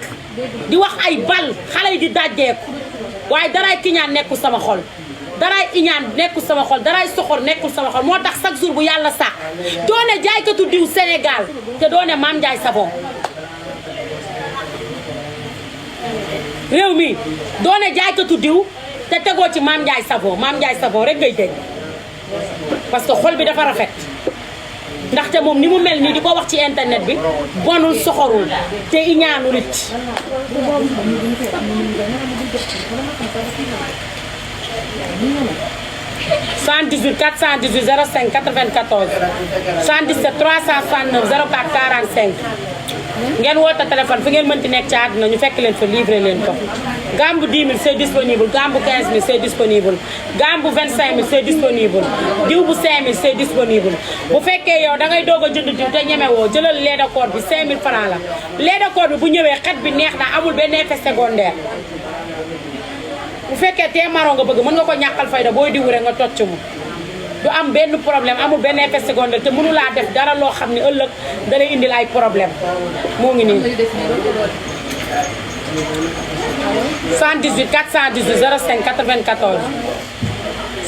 di wax ay bal xale yi di dajjeeku waaye daraay kiñaan nekkul sama xol daraay iñaan nekkul sama xol daraay soxor nekkul sama xol moo tax chaque jour bu yàlla sax doone jaaykatu diw Sénégal te doone Mame Ndiaye Savon réew mi doone jaaykatu diw te tegoo ci Mame Ndiaye Savon rek ngay dégg parce que xol bi dafa rafet ndaxte moom ni mu mel nii di ko wax ci internet bi bonul soxorul te iñaanul it 78 418 05 94 77 369 04 45 ngeen woote téléphone fi ngeen mënti nekk ci àdduna ñu fekk leen fa livré leen ko gambu 10 000 c'est disponible gambu 15 000 c'est disponible gambu 25 000 c'est disponible diw bu 5 000 c'est disponible bu fekkee yow da ngay doog a jënd diw te ñemewoo jëlal lait de corps bi 5 000 francs la lait de corps bi bu ñëwee xet bi neex na amul benn effet secondaire bu fekkee tee marron nga bëgg mën nga ko ñàkkal fayda booy diw rek nga tocc mu du am benn problème amul benn effet secondaire te mënu laa def dara loo xam ne ëllëg da lay indil ay problème moo ngi nii 78 418 05 94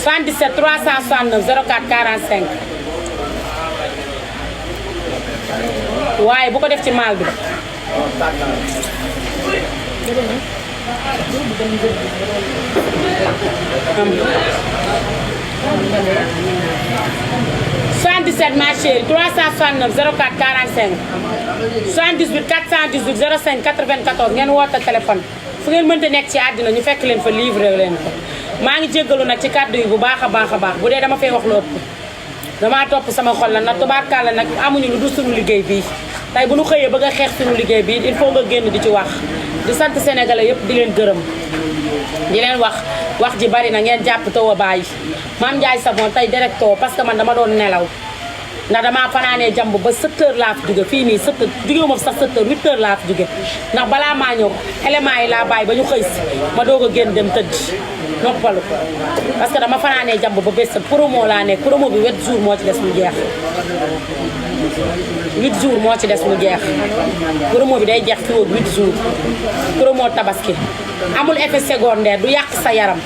77 369 04 45 waaye bu ko def ci maal bi 77 ma chérie 369 04 45 78 418 05 94 ngeen woote téléphone fu ngeen mënta nekk ci àddina ñu fekk leen fa livré leen ko maa ngi jéggalu nag ci kàddu yi bu baax a baax bu dee dama fay wax lu ëpp damaa topp sama xol la nag tubaarkàlla nag amuñu lu dul suñu liggéey bii tey bu ñu xëyee bëgg a xeex suñu liggéey bii il faut nga génn di ci wax di sant sénégalais yëpp di leen gërëm di leen wax ji bari na ngeen jàpp taw a bàyyi Mame Ndiaye Savon tey directo parce que man dama doon nelaw ndax damaa fanaanee jàmb ba 7 heures laa fi jóge fii nii 7 heures jóge ma sax 7 heures 8 heures laa fi jóge ndax balaa maa ñëw éléments yi laa bàyyi ba ñu xëy si ma doog a génn dem tëdd noppalu parce que dama fanaanee jàmb ba bés promo laa nekk promo bi 8 jours moo ci des mu jeex 8 jours moo ci des mu jeex promo bi day jeex fi woog 8 jours promo tabaski amul effet secondaire du yàq sa yaram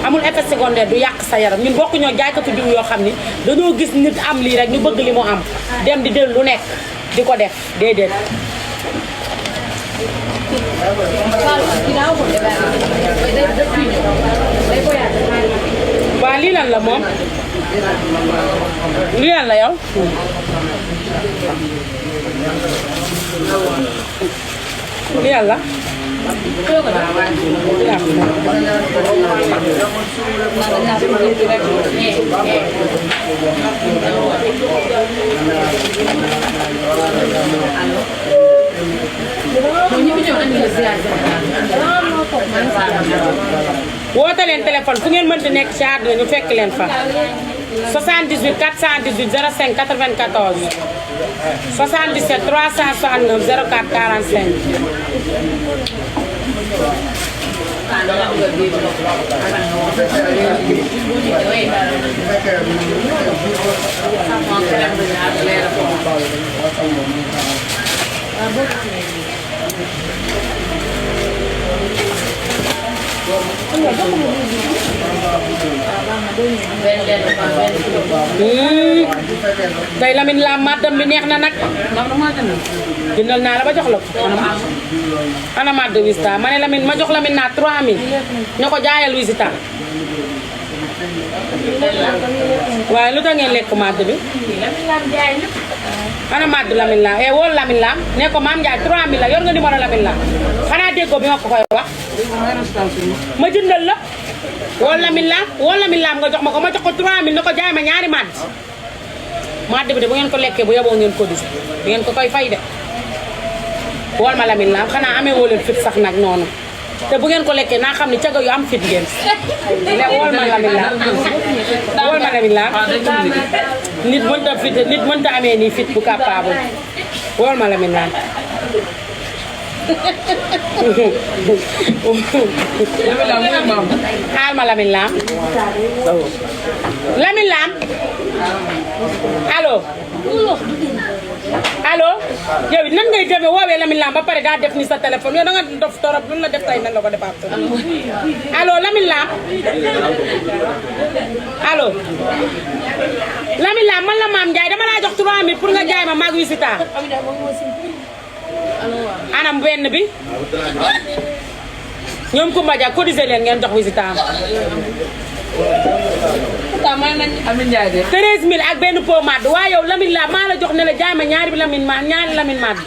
amul effet secondaire du yàq sa yaram ñun bokk ñoo jaaykatu diw yoo xam ni dañoo gis nit am lii rek ñu bëgg li mu am dem di del lu nekk di ko def déedéet waa lii lan la moom lii lan la yow lii lan la woote leen téléphone fu ngeen mënti nekk ci àdduna ñu fekk leen fa 78 418 05 94 77 369 04 tey Lamine la maddam bi neex na nag jëndal naa la ba jox la ko ana madd Wisita ma ne Lamine ma jox Lamine naa 3000 ña ko jaayal Wisita waaye lu tax ngeen lekk madd bi ana madd Lamine la wool Lamine la ne ko Mame Ndiaye 3000 la yor nga numéro Lamine la xanaa déggoo bi ma ko koy wax ma jëndal la wool Lamine la nga jox ma ko ma jox ko 3000 ne ko jaay ma ñaari madd bi de bu ngeen ko lekkee bu yeboo ngeen ko dis bu ngeen ko koy fay de wool ma Lamine la xanaa amee woo leen fit sax nag noonu te bu ngeen ko lekkee naa xam ne caga yu am fit ngeen wool ma Lamine la nit mënta amee nii fit bu capable wool ma Lamine la xaal ma Lamine Lam Lamine Lam allo yow nan ngay demee woowee Lamine Lam ba pare daa def ni sa téléphone yow da nga dof torop lu la def tey nan la ko defaat allo Lamine Lam allo Lamine Lam man la Mame Ndiaye dama laa jox 3000 pour nga jaay ma mag Wisita anam benn bi ñoom Koumba Dia cotisé leen ngeen jox Wisita am 13000 ak benn pot mad waaye yow Lamine la maa la jox ne la jaay ma ñaari Lamine mad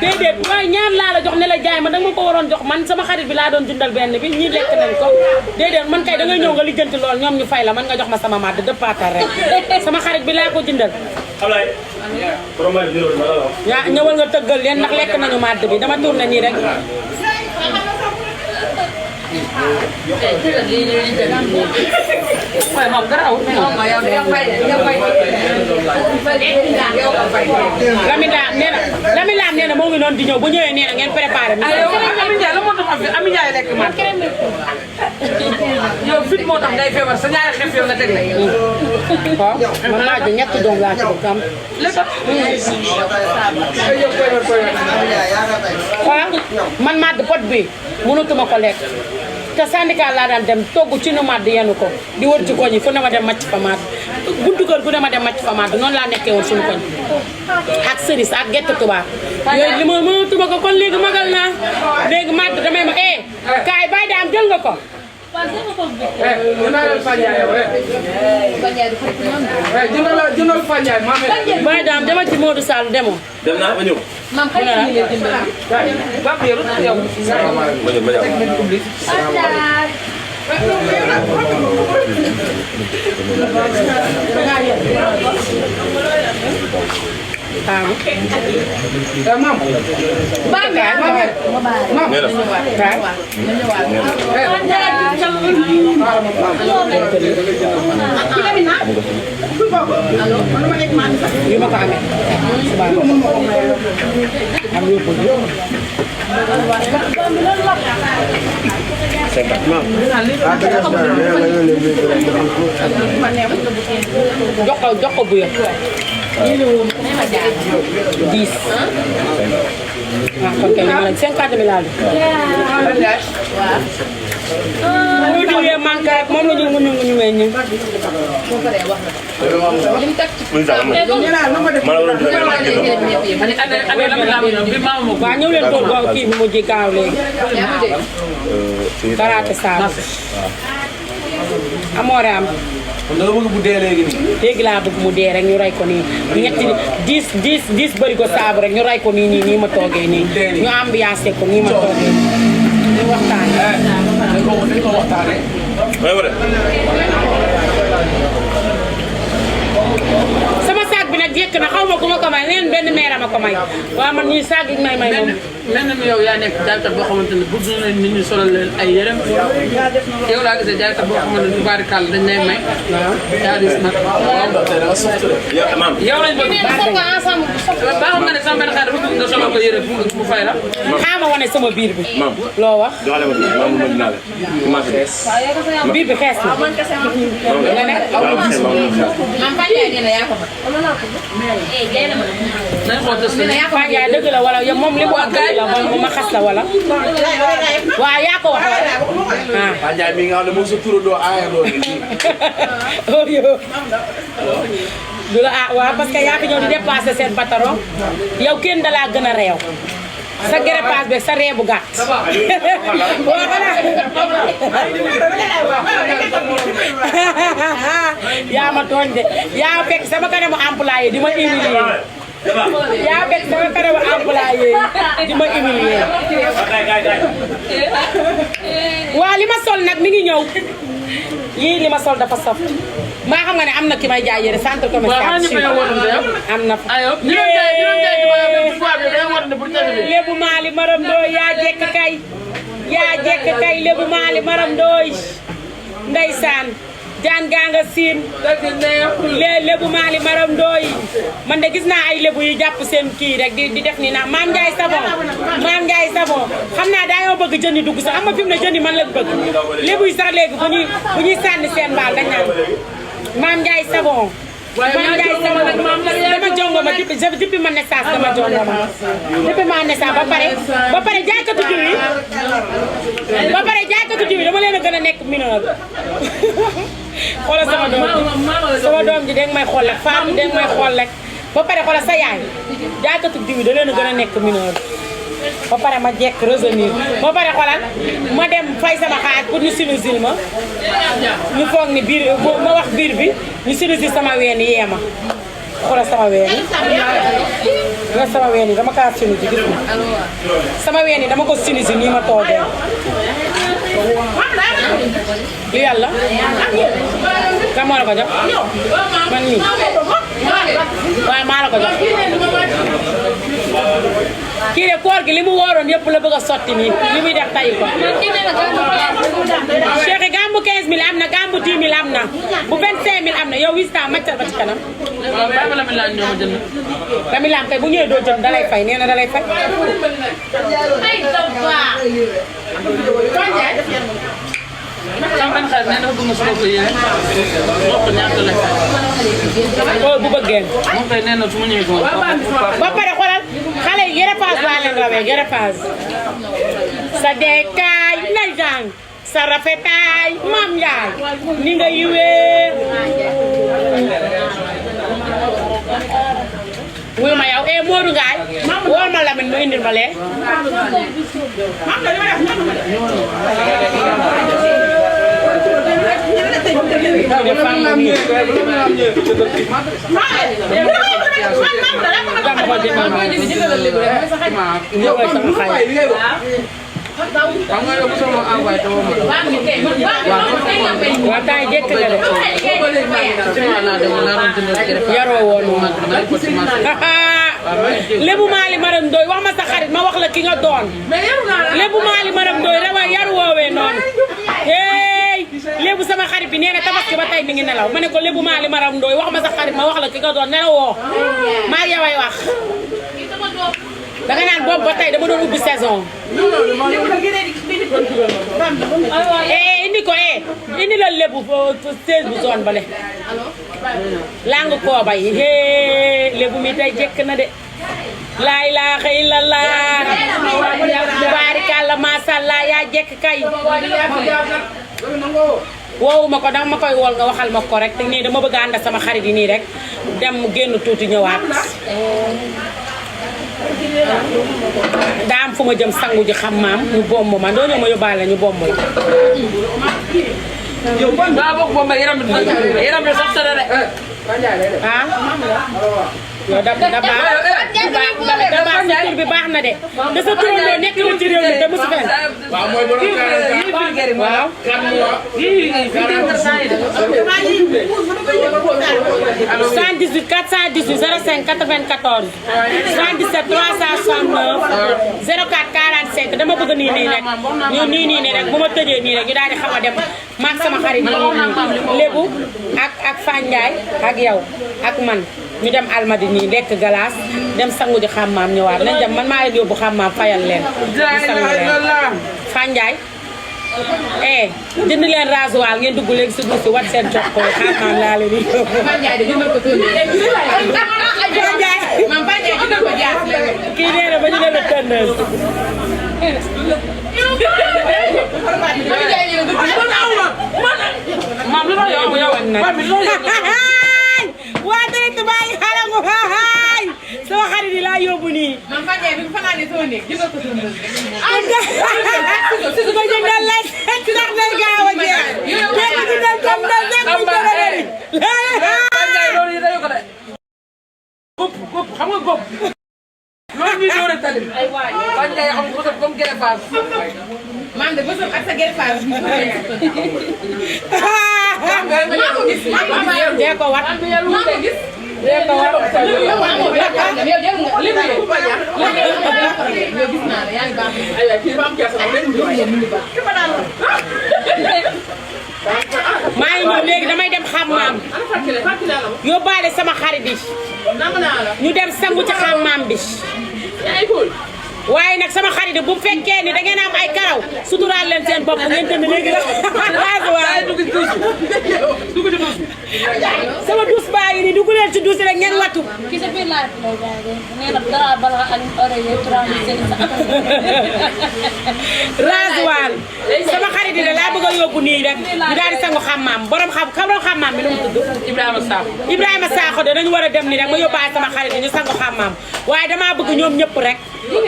déedéet waaye ñaar laa la jox ne la jaay ma danga ma ko waroon jox man sama xarit bi laa doon jëndal benn bi ñii lekk nañ ko déedéet man kay dangay ñëw nga lijjanti lool ñoom ñu fay la man nga jox ma sama mad dëppaatal rek sama xarit bi laa ko jëndal yaa ñëwal nga tëggal leen ndax lekk nañu mad bi dama tourné nii rek waaye moom garaawul Lamine Lam nee na moo ngi noonu di ñëw bu ñëwee nee na ngeen préparé mi Ami Ndiaye la moo tax Ami Ndiaye lekk man yow fit moo tax ngay feebar sa ñaari xef yow nga teg la waaw man maa ji ñetti doom laa ci bëgg am waaw man madd pot bi mënatuma ko lekk te syndicat laa daan dem togg ci nu madd yenu ko di wër ci koñ yi fu ne ma dem macc fa madd buntu kër gu dama dem macc fa maat noonu laa nekkee woon suñu koñ ak cerise ak gerte tubaab yooyu li ma mënatuma ko kon léegi magal naa léegi maat damay ma kaay bàyyi daam jël nga ko bàyyi daam dama ci Modou Sall demoo dem naa ma ñëw. Mam kay ni le dimbali. jox ko bu ya 10 kon kay ma 50 000 laa muy jógee manqué rek moom la ñu meññ waaw ñëw leen toog waaw kii bi mu ji gaaw léegi karaate saabu amoore am da nga bëgg bu dee léegi nii. léegi laa bëgg mu dee rek ñu rey ko nii ñetti 10 bëri ko saabu rek ñu rey ko nii ma toogee nii ñu ambiancé ko nii ma toogee ñu waxtaanee. dañ ko waxtaanee. sama saag bi nag jekk na xaw ma ku ma ko may leen benn meera ma ko may waaw man ñuy saag yi may moom. mel na yow yaa nekk jaaykat boo xamante ne bëgg nañ nit ñi solal leen ay yére yow laa gisee jaaykat boo xamante ne tubaarikàlla dañ lay may. yaa dis nag. yow lañ bëgg. baaxul nga ne sama benn xarit dafa bëgg nga solal ko yére mu fay la. xaama wane sama biir bi. loo wax. biir bi xees na. nga ne. Fane Ndiaye dëgg la wala yow moom li mu wax dëgg la moom ma xas la wala. waaw yaa ko wax wala. Fane Ndiaye mi nga xam ne moom sa turandoo aayandoo du la waaw parce que yaa fi ñëw di dépassé seen patron yow kenn da laa gën a réew. sa greffage beeg sa ree bu gàtt. yaa ma tooñ de yaa fekk sama kanamu employé di ma humilier. yaa fekk sama kanamu employé di ma humilier. waa li ma sol nag mi ngi ñëw. yii li ma sol dafa saf. maa xam nga ne am na ki may jaay yére centre commercial am na fa. Lébu Maali Maram Ndooy yaa jekk kay. yaa jekk kay Lébu Maali Maram Ndooy. ndeysaan jaan gaa nga siin. Lébu Maali Maram Ndooy. man de gis naa ay lébu yu jàpp seen kii rek di def ni naa Maam Ndiaye Savon. Maam Ndiaye Savon xam naa dañoo bëgg jën yi dugg sax xam nga fi mu ne jën yi man lañ bëgg. lébu yi sax léegi bu ñuy sànni seen mbaal dañ naan Maam Ndiaye Savon. Maam Ndiaye Savon dama jongo ma depuis ma naissance dama jongo ma depuis ma naissance ba pare jaaykatu jiw yi dama leen a gën a nekk mineur. xoolal sama doom ji danga may xool rek Fatou danga may xool rek ba pare xoolal sa yaay jaaykatu jiw yi da leen a gën a nekk mineur. ba pare ma jekk revenir ba pare xoolal ma dem fay sama xaaj pour ñu sinusile ma ñu foog ni biir ma wax biir bi ñu sinusile sama ween yee ma xoolal sama ween yi dama kaa sinusile gis nga sama ween yi dama ko sinusile nii ma toogee li yàlla kan moo la ko jox man nii waaye maa la ko jox kii de koor gi li mu wóoroon yëpp la bëgg a sotti nii li muy def tayi ko Cheikh gambu 15000 am na gambu 10000 am na bu 25000 am na yow wista maccal ba ci kanam Rami Lam kay bu ñëwee doo jënd dalay fay nee na dalay fay sama benn xarit nee na dafa bëgg nga solal ko yére ko ñaata la bu bëggee moom kay nee na su ma ñëwee ko ba pare xoolal xale yi yére paas laa leen rawee yére paas sa dekkaay ndeysaan sa rafetaay Maam Ndiaye ni nga yiwee wuy ma yow Modou Ngaye wool ma Lamine mu indil ma lee xam nga yow mosoo ma envoyé te woo ma. waaw tay jekk nga de yaroo woon Lébu Mali Maram Ndoye wax ma sa xarit ma wax la ki nga doon Lébu Mali Maram Ndoye dama yar woowee noonu hey Lébu sama xarit bi nee na tabaski ba tey mi ngi nelaw ma ne ko Lébu Mali Maram Ndoye wax ma sa xarit ma wax la ki nga doon nelawoo maa ngi yaway wax danga naan boobu ba tey dama doon ubbi saison indi ko indi la Lébu 16 bu zone bale lang koo bay Lébu mi tey jekk na de laa ilaaha illallah tubaarikàlla maasàllaa yaa jekk kay woowu ma ko danga ma koy wol nga waxal ma ko rek te nii dama bëgg a ànd ak sama xarit yi nii rek dem génn tuuti ñëwaat daa am fu ma jëm sangu ji xam maam ñu bomb ma doo ñëw ma yóbbaale ñu bomb la yow daa bokk ba mbay yaram bi sax sa de. ah yow da baax sa tur bi baax na de te sa tur loo nekk na ci réew mi te mosu fen waaw mooy borom 40 waaw 78 418 05 94 77 369 04 45 dama bëgg nii rek ñu nii rek bu ma tëjee nii rek ñu daal di xaw a dem maag sama xarit yi Lébu ak Fandiaye ak yow ak man ñu dem Almadi nii lekk glace dem sangu ji xammaam ñëwaat nañ dem man maa leen yóbbu xammaam fayal leen ñu sangu leen Fandiaye jënd leen rasoir ngeen dugg léegi si duus si wat seen jox ko xammaam laa leen di yóbbu Fandiaye kii nee na ba ñu leen a tënnees maam lu tax yow waa direct bàyyi xalangu haay sama xarit yi laa yóbbu nii man Fandiaye bi fa naa ne soo nekk jëndal ko su ko jëndal lay ndax day gaaw a jeex léegi jëndal comme da nekk bu jërëri Fandiaye loolu yi dayu ko de góob xam nga góob loolu ñuy door a tali Fandiaye xam nga comme gerte faas man de bësam ak sa gerte faas dee ko wat dee ko wat maa ngi ñëw léegi damay dem xammaam yóbbaale sama xarit yi ñu dem sangu ci xammaam bi waaye nag sama xarit bu fekkee ni da ngeen am ay karaw suturaal leen seen bopp ngeen jënd léegi la sama dus baa ngi nii dugg leen ci dus rek ngeen wattu ki sa biir laaj lay jaay nee na dara bala ak oreille 36 rasoir sama xarit yi laa bëgg a yóbbu nii rek ñu daal di sangu xammaam borom xammaam bi nu mu tudd Ibrahima Sakho de dañu war a dem nii rek ma yóbbaale sama xarit yi ñu sangu xammaam waaye damaa bëgg ñoom ñëpp rek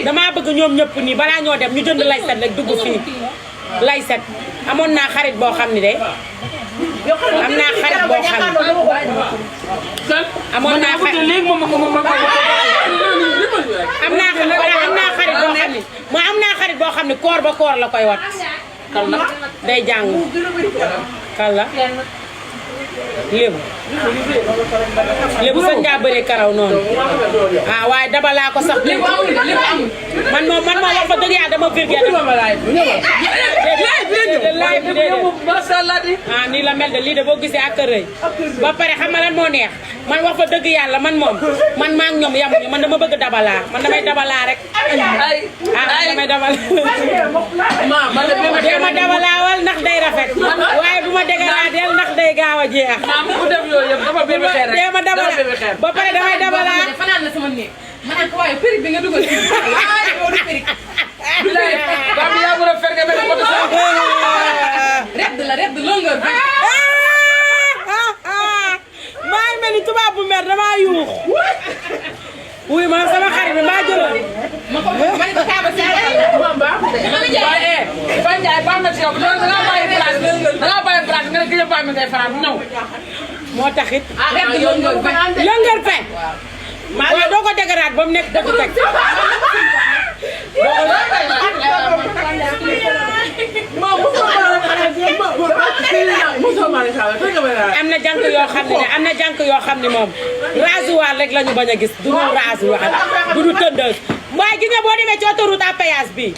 damaa bëgg ñoom ñëpp nii balaa ñoo dem ñu jënd layset rek dugg fii layset amoon naa xarit boo xam ne de am naa xarit boo xam ne amoon naa xarit am naa xarit boo xam ne mooy am naa xarit boo xam ne koor ba koor la koy wat kal la day jàng kal la Lébu sañ ngaa bëree karaw noonu ah waaye daba laa ko sax man moom wax fa dëgg yàlla dama virgule ah nii la mel de lii de boo gisee ak rëy ba pare xam nga lan moo neex man wax fa dëgg yàlla man moom man maa ngi ñoom yamuñu man dama bëgg dabalaa man damay dabalaa rek damay dabalaa dama dabalaawal ndax day rafet waaye bu ma dégalaa del ndax day gaaw a jeex dama dabala ba pare damay dabala fanaan la sama néeg ma ne ko waaye périg bi nga dugal ci waaye boo du périg bilaay ba bi yaa ngi ferge mel ko redd la redd longueur bi bu mer damaa yuux wuy ma sama xarit bi maa jëloon waaye Faye Ndiaye baax na ci yow da ngaa bàyyi place nga ne gëj a bàyyi mi ngay fanaan ñëw. moo taxit lëngal fe waaw doo ko dégaraat ba mu nekk dëgg teg am na jànk yoo xam ne am na jànk yoo xam ne moom rasoir rek la ñu bañ a gis du ñu rasoir du ñu tëndal waaye gis nga boo demee ci autoroute à péage bi